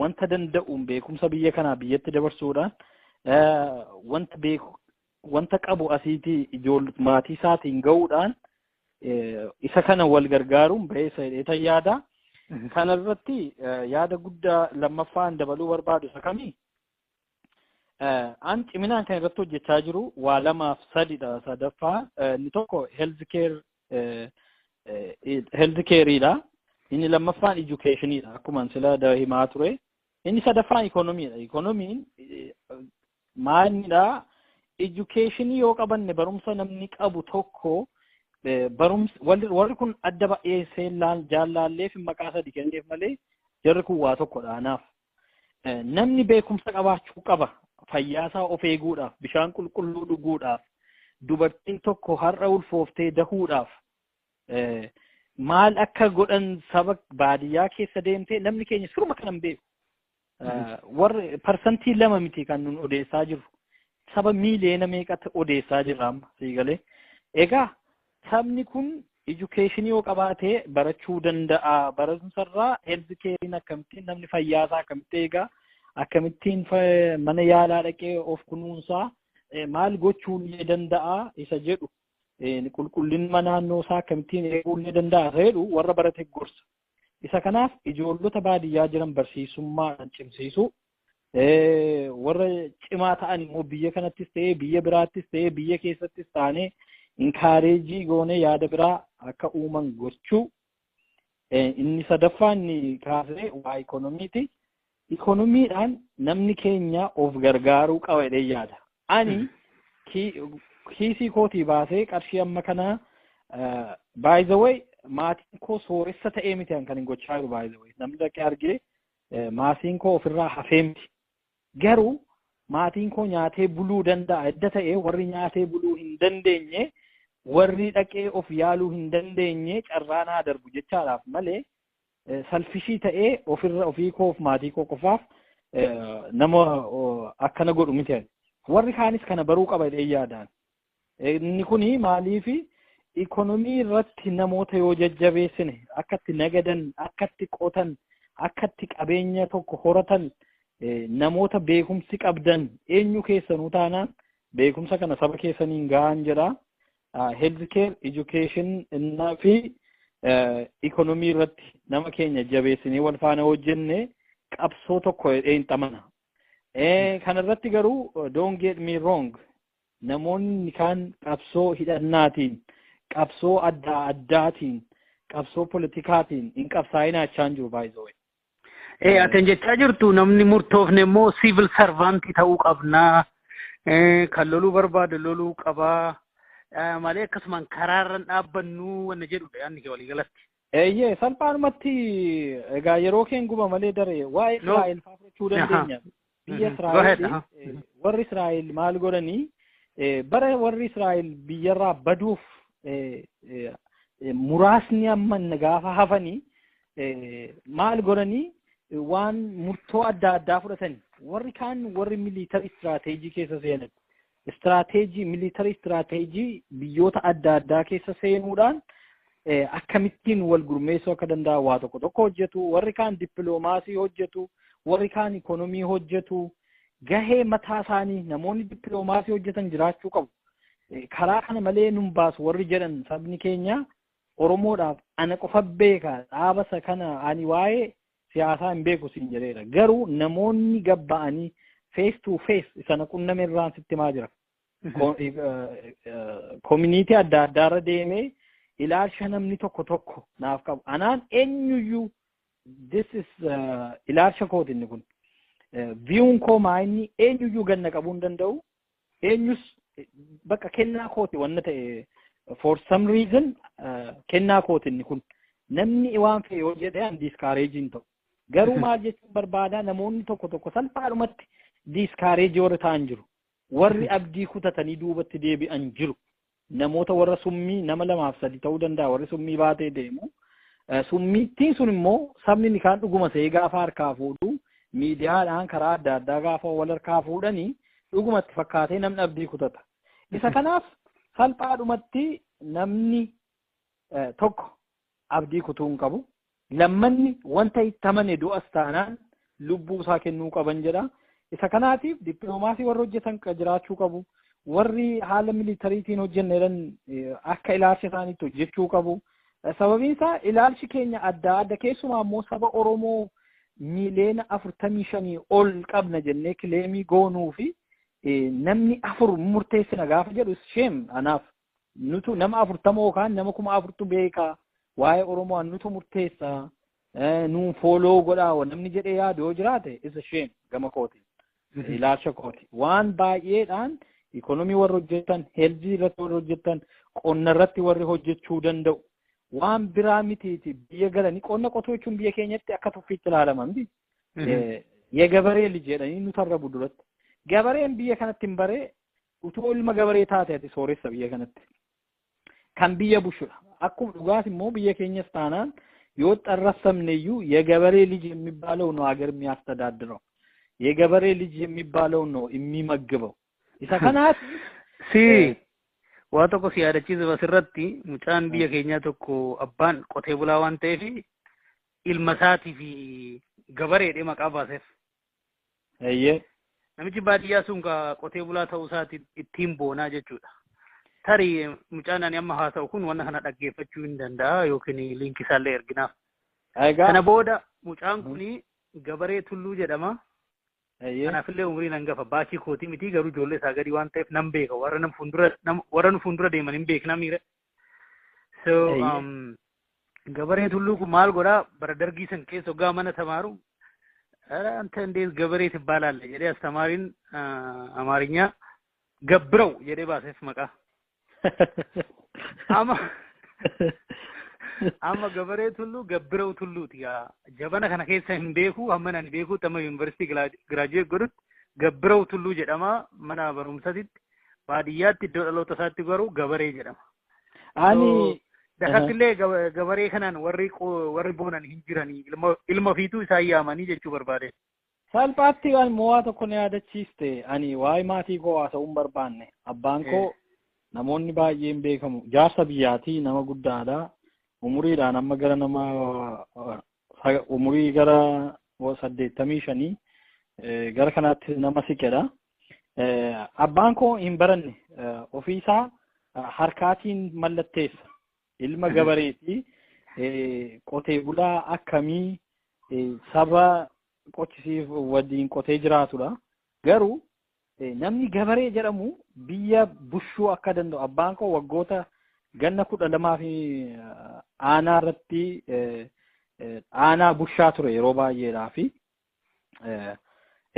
Wanta danda'uun beekumsa biyya kanaa biyyatti dabarsuudhaan, wanta beeku, wanta qabu asiitii ijoollee maatii isaatiin gahuudhaan, isa kana wal gargaaruun ba'eessa jedhee yaada. Kana irratti yaada guddaa lammaffaan dabaluu barbaadu isa kamii? An ciminaan kan irratti hojjechaa jiru waa lamaaf sadidha. Sadaffaa, inni tokko health careidha. Inni lammaffaan educationidha. Akkuma sila himaa ture. Inni sadaffaan ikonomiidha. Ikonomiin maalidha? Educationii yoo qabanne, barumsa namni qabu tokko, barumsa warri kun adda ba'ee jaallaalleef maqaa sadi kenneef malee, jarri kun waa tokkodha anaaf. Namni beekumsa qabaachuu qaba. Fayyaasaa of eeguudhaaf, bishaan qulqulluu dhuguudhaaf, dubartiin tokko har'a ulfooftee dahuudhaaf maal akka godhan saba baadiyyaa keessa deemtee namni keenya surma kana hin beeku. Warri 2% miti kan nun odeessaa jirru. Saba miiliyoona meeqatti odeessaa jirra amma siigalee. Egaa sabni kun education yoo qabaatee barachuu danda'a. Barumsarraa health carein akkamittiin namni fayyaasaa akkamitti eegaa, akkamittiin mana yaalaa dhaqee of kunuunsaa, maal gochuu illee danda'a isa jedhu, qulqullina naannoo isaa akkamittiin eeguu illee danda'a isa jedhu warra barate gorsa. Isa kanaaf ijoollota baadiyyaa jiran barsiisummaadhaan cimsiisuu, warra cimaa ta'an immoo biyya kanattis ta'ee, biyya biraattis ta'ee, biyya keessattis taanee encourage goonee yaada biraa akka uuman gochuu. Inni sadaffaan inni kaasee waa ikonomiiti. Ikonomiidhaan namni keenya of gargaaruu qaba jedhee yaada. Ani kiisii kootii baasee qarshii amma kanaa, by the way, maatiin koo sooressa ta'ee miti kan hin gochaa jiru, by the way. Namni dhaqee argee maasiin koo ofirraa hafee miti. Garuu maatiin koo nyaatee buluu danda'a edda ta'e, warri nyaatee buluu hin dandeenye, warri dhaqee of yaaluu hin dandeenye carraa naa darbu jechaadhaaf malee, selfish ta'ee ofirra ofii koof maatii koo qofaaf nama akkana godhu miti. Warri kaanis kana baruu qaba jedhee yaadaan. Inni kuni maaliifi ikonomii irratti namoota yoo jajjabeessine, akkatti nagadan, akkatti qotan, akkatti qabeenya tokko horatan, namoota beekumsi qabdan eenyu keessanuu taanaan beekumsa kana saba keessaniin gahan jedha. Health care, education fi ikonomii irratti nama keenya jabeessinee wal faana hojjenne qabsoo tokko jedhee hin xamana. Kanarratti garuu, don't get me wrong, namoonni kaan qabsoo hidhannaatiin, qabsoo adda addaatiin, qabsoo politikaatiin hin qabsaa'inaa jechaan jiru, by the way. Ati jechaa jirtu namni murtoofne immoo civil servant ta'uu qabnaa. Kan loluu barbaadu loluu qabaa. Malee akkasumaan karaarra dhaabbannu wanna jedhudha yaadni kee waliigalatti. Eeyyee, salphaanumatti egaa yeroo keen guba malee daree waa'ee Israa'el fa'aa fudhachuu dandeenya. Biyya Israa'el, warri Israa'el maal godhanii, bara warri Israa'el biyyarraa baduuf muraasni amma gaafa hafanii maal godhanii, waan murtoo adda addaa fudhatanii, warri kaan warri military strategy keessa seenan, strategy, military strategy biyyoota adda addaa keessa seenuudhaan akkamittiin wal gurmeessuu akka danda'an waa tokko tokko hojjetu, warri kaan dippiloomaasii hojjetu, warri kaan ikonomii hojjetu, gahee mataa isaanii namoonni dippiloomaasii hojjetan jiraachuu qabu. Karaa kana malee nun baasu warri jedhan, sabni keenya Oromoodhaaf ana qofa beeka dhaaba isa kana, ani waa'ee siyaasaa hin beeku siin jedheera. Garuu namoonni gabba'anii face to face sana qunname irraan sitti himaa jira. Community adda addaarra deemee ilaalcha namni tokko tokko naaf qabu. Anaan eenyuyyuu, this is ilaalcha kooti inni kun. Viewun koo maa inni eenyuyyuu ganna qabuu hin danda'u. Eenyus bakka kennaa kooti wanna ta'e, for some reason kennaa kooti inni kun. Namni waan fe'e yoo jedhe an discourage hin ta'u. Garuu maal jechuun barbaadaa, namoonni tokko tokko salphaadhumatti discourage warri ta'an jiru. Warri abdii kutatanii duubatti deebi'an jiru. Namoota warra summii nama lamaaf sadi ta'uu danda'a warri summii baatee deemu. Summiittiin sun immoo sabni inni kaan dhuguma se'ee gaafa harkaa fuudhu, miidiyaadhaan karaa adda addaa gaafa wal harkaa fuudhanii, dhugumatti fakkaatee namni abdii kutata. Isa kanaaf salphaadhumatti namni tokko abdii kutuu hin qabu. Lammanni wanta itti amane du'as taanaan Lubbuu isaa kennuu qaban jedha. Isa kanaatiif dippiloomaasii warri hojjetan jiraachuu qabu. Warri haala militariitiin hojjenne jedhan akka ilaalcha isaaniitti hojjechuu qabu. Sababiin isaa ilaalchi keenya adda adda, keessumaa immoo saba Oromoo miiliyoona 45 ol qabna jennee claim goonuu fi namni afur murteessina gaafa jedhu, shame anaaf. Nutu nama 40 yookaan nama 4000tu beekaa, waa'ee Oromoo nutu murteessa, nuun follow godhaa namni jedhee yaadu yoo jiraate, isa shame gama kooti, ilaalcha kooti. Waan baay'eedhaan ikonomii warri hojjetan, health irratti warri hojjetan, qonna irratti warri hojjechuu danda'u, waan biraa mitiiti, biyya galanii qonna qotuu jechuun biyya keenyatti akka tuffiitti ilaalama miti. የገበሬ ልጅ jedhanii nu tarrabu duratti. Gabareen biyya kanatti hin baree utuu ilma gabaree taate ati sooressa biyya kanatti. Kan biyya bushudha. Akkuma dhugaas immoo biyya keenyas taanaan yoo ጠረሰምነ iyyuu የገበሬ ልጅ የሚባለው ነው ሀገር የሚያስተዳድረው። የገበሬ ልጅ የሚባለው ነው የሚመግበው። Isa kanaaf Si waa tokko si yaadachiisu, asirratti mucaan biyya keenyaa tokko abbaan qotee bulaa waan ta'eef ilma isaatii fi gabareedhee maqaa baaseef. Namichi baadiyyaa sun ka qotee bulaa ta'uu isaati ittiin boonaa jechuudha. Tarii mucaan ani amma haasa'u kun wanna kana dhaggeeffachuu hin danda'a yookiin link isaallee erginaaf. Kana booda mucaan kuni Gabaree Tulluu jedhama. Kanaafillee umriin hangafa baachii kootii miti, garuu ijoollee isaa gadi waan ta'eef nan beeka, warra nam fuuldura, warra nu fuuldura deeman hin beekna miira. So Gabaree Tulluu kun maal godhaa, bara dargii san keessa hoggaa mana tamaaru ኧረ አንተ እንዴት ገበሬ ትባላለህ jedhee አስተማሪን አማርኛ ገብረው jedhee baaseef maqaa. Amma Gabaree Tulluu Gabbirau Tulluuti yaa jabana kana keessa hin beeku, hamma ani beekutti, amma yuunivarsiitii graduate godhutti Gabbirau Tulluu jedhama mana barumsatitti, baadiyyaatti iddoo dhaloota isaatti garuu Gabaree jedhama. Ani Dakattillee gabaree kanaan warri boonan hin jiranii, ilma ofiituu isaan yaamanii jechuu barbaade. Salphaatti waan mo'aa tokko na yaadachiiste. Ani waa'ee maatii koo haasa'uu hin barbaanne. Abbaan koo namoonni baay'een beekamu. Jaarsa biyyaatii, nama guddaadha. Umuriidhaan amma gara nama umurii gara 85 gara kanaatti nama siqedha. Abbaan koo hin baranne, ofiisaa harkaatiin mallatteessa. Ilma gabareeti. Qotee bulaa akkamii saba qochisiif waliin qotee jiraatudha. Garuu namni gabaree jedhamu biyya bushuu akka danda'u abbaan koo waggoota ganna 12 fi aanaa irratti aanaa bushaa ture yeroo baay'eedhaa fi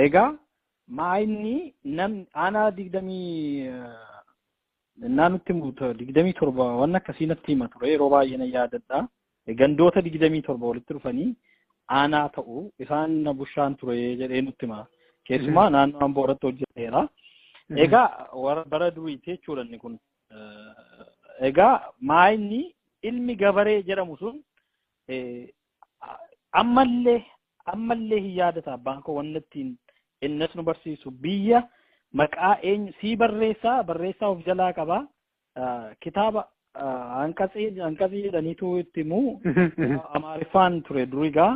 egaa maayinni namni aanaa digdamii naannutti 27 waan akkasii natti hima ture, yeroo baay'ee na yaadadha. Gandoota 27 walitti dhufanii aanaa ta'u, isaan na bushaan ture jedhee nutti hima. Keessumaa naannoo Amboo irratti hojjeteera. Egaa bara duriiti jechuudha inni kun. Egaa maayinni ilmi gabaree jedhamu sun ammallee hin yaadata abbaan koo wanni ittiin innas nu barsiisu, biyya maqaa eenyu sii barreessaa, barreessaa of jalaa qabaa, kitaaba አንቀጽ jedhaniitu itti himu, Amaariffaan ture durigaa.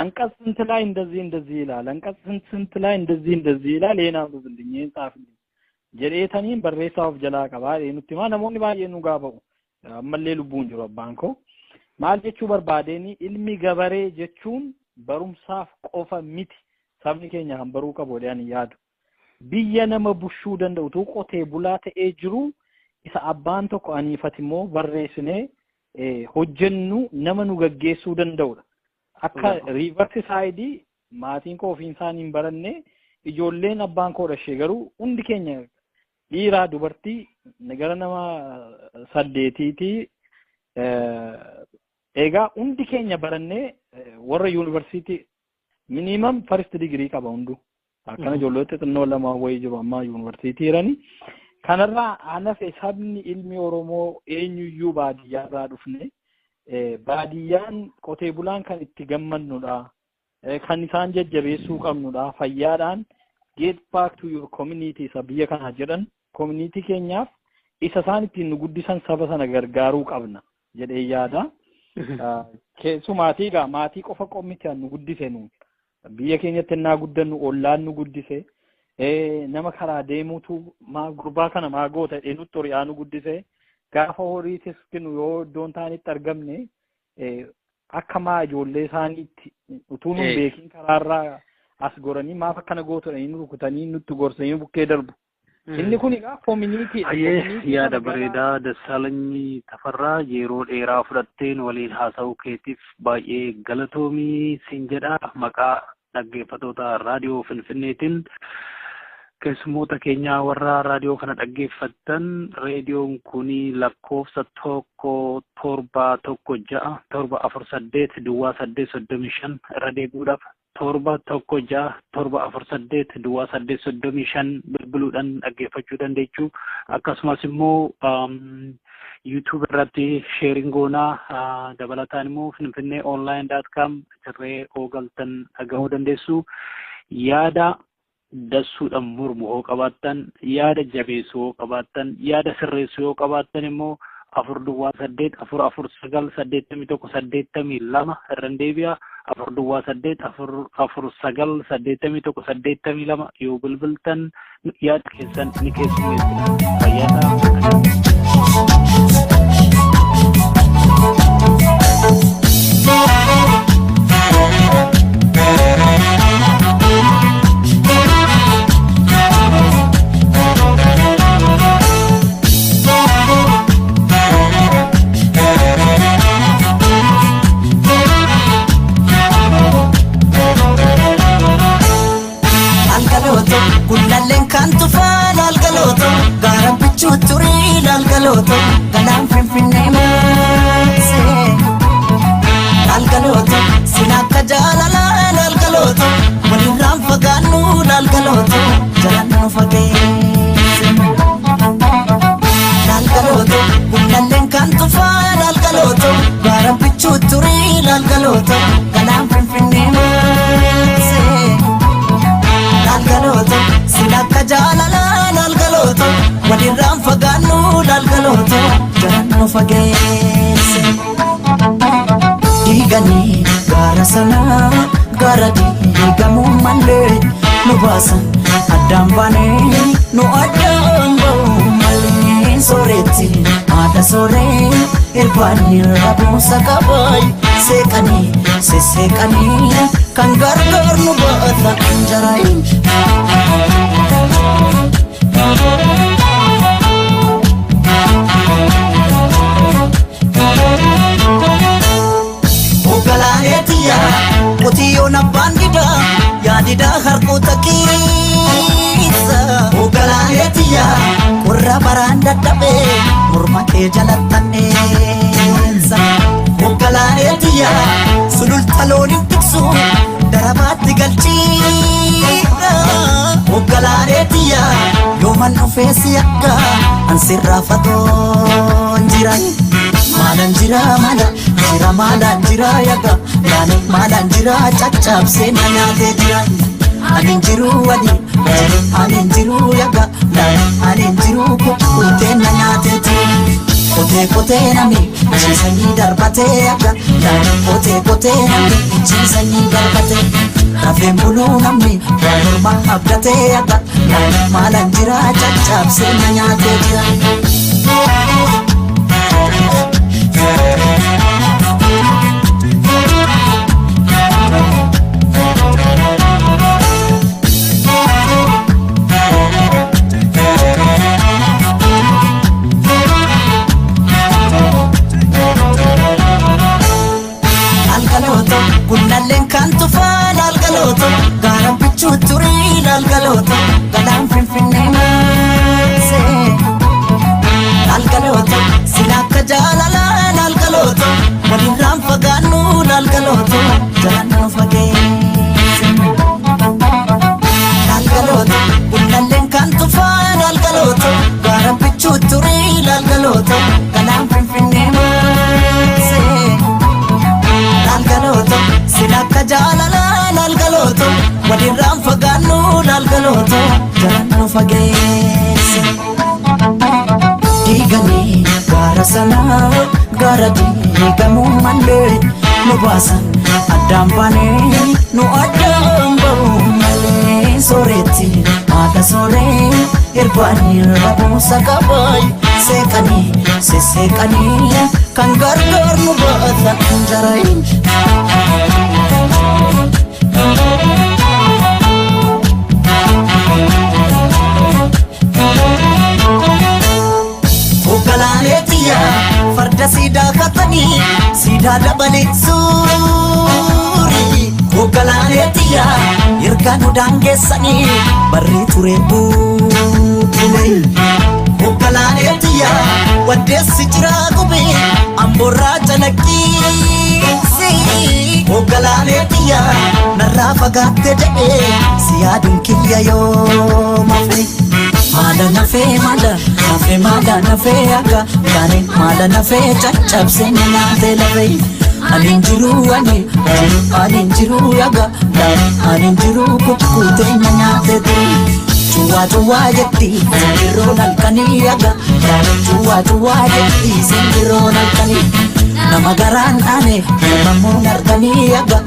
አንቀጽ ስንት ላይ እንደዚህ እንደዚህ ይላል፣ አንቀጽ ስንት ስንት ላይ እንደዚህ እንደዚህ ይላል፣ ይሄን አንብብልኝ፣ ይሄን ጻፍልኝ jedheetaniin barreessaa of jalaa qabaa nutti himaa. Namoonni baay'een nu gaafa'u, ammallee lubbuun jiru abbaan koo. Maal jechuu barbaadeen, ilmi gabaree jechuun barumsaaf qofa miti, sabni keenya kan baruu qabu jedhanii yaadu. Biyya nama bushuu danda'u utuu qotee bulaa ta'ee jiru, isa abbaan tokko aniifati immoo barreessinee hojjennu nama nu gaggeessuu danda'udha. Akka reverse side, maatiin koo ofiin isaanii hin baranne, ijoolleen abbaan koo dhashee garuu hundi keenya dhiiraa dubartii gara nama saddeetiiti. Egaa hundi keenya barannee warra yuunivarsiitii minimum first degree qaba hunduu. Akkana ijoollee xixinnoo lama wayii jiru amma yuunivarsiitii jirani. Kanarraa anafe sabni ilmi Oromoo eenyuyyuu baadiyyaarraa dhufne, baadiyyaan qotee bulaan kan itti gammannudha. Kan isaan jajjabeessuu qabnudha. Fayyaadhaan get back to your community isa biyya kanaa jedhan, community keenyaaf isa isaan ittiin nu guddisan saba sana gargaaruu qabna jedhee yaada. Keessumaatii egaa maatii qofa miti nu guddise nuun. Biyya keenyatti innaa guddannu ollaan nu guddise, nama karaa deemuutu maa gurbaa kana maa goota jedhee nutti hori'aa nu guddise. Gaafa horii tiskinu yoo iddoon taanitti argamne, akka maa ijoollee isaaniitti utuu nu beekin karaarraa as goranii maaf akkana gootu jedhanii nu rukutanii nutti gorsanii bukkee darbu. Inni kun egaa community. Ayyee, yaada bareedaa. Dassaalany Tafarraa, yeroo dheeraa fudhatteen waliin haasa'uu keetiif baay'ee galatoomii siin jedha maqaa dhaggeeffatoota Raadiyoo Finfinneetiin. Keessummoota keenyaa warra raadiyoo kana dhaggeeffattan, reediyoon kun lakkoofsa 1 7 1 6 7 4 8 0 8 35, irra deebi'uudhaaf 7 1 6 7 4 8 0 8 35 bilbiluudhaan dhaggeeffachuu dandeechuu. Akkasumas immoo YouTube irratti sharing goonaa. Dabalataan immoo finfinneeonline.com dirree oogaltan dhagahuu dandeessu. Yaada dassuudhaan mormu yoo qabaattan, yaada jabeessu yoo qabaattan, yaada sirreessu yoo qabaattan immoo 4 0 8 4 4 9 81 82, irra deebi'a, 4 0 8 4 4 9 81 82 yoo bilbiltan yaada keessan ni keessummeessina. Fayyaadhaa. Algalooto gullalleen kan tufaa laalgalooto gaara bichuu turii laalgalooto galaan Finfinnee maasee laalgalooto sin akka jaalalaa laalgalooto walirraan fagaannu laalgalooto jalaan nu fageesse laalgalooto gullalleen kan tufaa laalgalooto gaara bichuu turii laalgalooto galaan Finfinnee maasee. Laalgalooto sin akka jaalalaa laalgalooto walirraan fagaannu laalgalooto jalaan nu fageesse. Diiganii gaara sanaa gaara diigamuu malee nu baasan addaan baanee nu addaan ba'uu malee. Sooretti haadha sooree irbaanni rabuusa qabaay seeqanii sesseeqanii kan gargaar nu baata anjaraayin. Hoggalaaleetiyya qotiyyoon abbaan didaa yaadidaa harkoota keessa. Hoggalaaleetiyya qorra baraan dadhabee morma kee jalattanneessa. Hoggalaaleetiyya sululta looniin tiksu darabaatti galchiidha. Hoggalaaleetiyya yooman dhufee si akka ansirraa fatoon jira. Maalan jira, maala jira, maalan jira yaga laale maalan jira caccabsee na nyaatee jira. Ani jiru wali jiru ani jiru yaga laale ani jiru kukkutee na nyaatee jira. Qotee qotee namni ciisanii darbatee yaga laale qotee qotee namni ciisanii darbatee rafeen buluu namni waan ormaa abdatee yaga laale maalan jira caccabsee na nyaatee jira. Laalgalooto gullalleen kan tufaa laalgalooto gaara bichuu turii laalgalooto galaan Finfinnee maasee laalgalooto sin akka jaalalaa laalgalooto walirraan fagaannu laalgalooto jalaan nu fageesse. Laalgalooto gullalleen kan tufaa laalgalooto gaara bichuu turii laalgalooto galaan Finfinnee maasee. Laalgalooto sin akka jaalalaa laalgalooto walirraan fagaannu laalgalooto jalaan nu fageesse. Diiganii gaara sanaa gaara diigamuu malee nu baasan. Addaan baanee nu addaan ba'u malee sooretti haadha sooree irbaanii rabuusa qabaay seeqanii sesseeqanii kan gargaar nu baata jarayin. Hoggalaaleetiyya farda siidaa katanii siidaa dabalee suurii. Hoggalaaleetiyya erga nu daangeessanii barri ture buulee. Hoggalaaleetiyya waddeessi jiraa gubee amboorraa calaqqiisi. Hoggalaaleetiyya narraa fagaatte jedhee si yaaduun kiyya yoo mafe. Maala nafee maala nafee maala nafee akka gaaree maala nafee caccabsee nyaatee lafee. Ani hin jiru ani jiru ani hin jiru yaga gaaree ani hin jiru kukkutee nyaatee ture. Cuwaa cuwaa jetti simbirroon halkanii yaga gaaree cuwaa cuwaa jetti simbirroon halkanii. Nama garaan dhaane ilmamuun harkanii yaga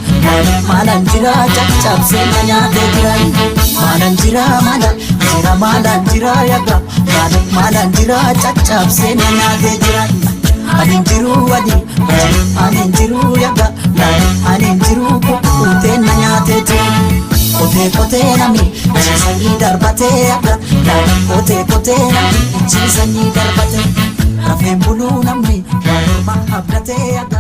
maalaan jira caccabsee nyaatee jira. Maalaan jira maala jira maalaan jira yaga maalaan jira caccabsee nyaatee jira. Ani hin jiru ani jiru ani hin jiru yaga ani hin jiru kukkutee nyaatee jira. Qotee qotee namni sanyii darbatee yaga qotee qotee namni sanyii darbatee. Rafeen buluu namni waan abdatee yaga.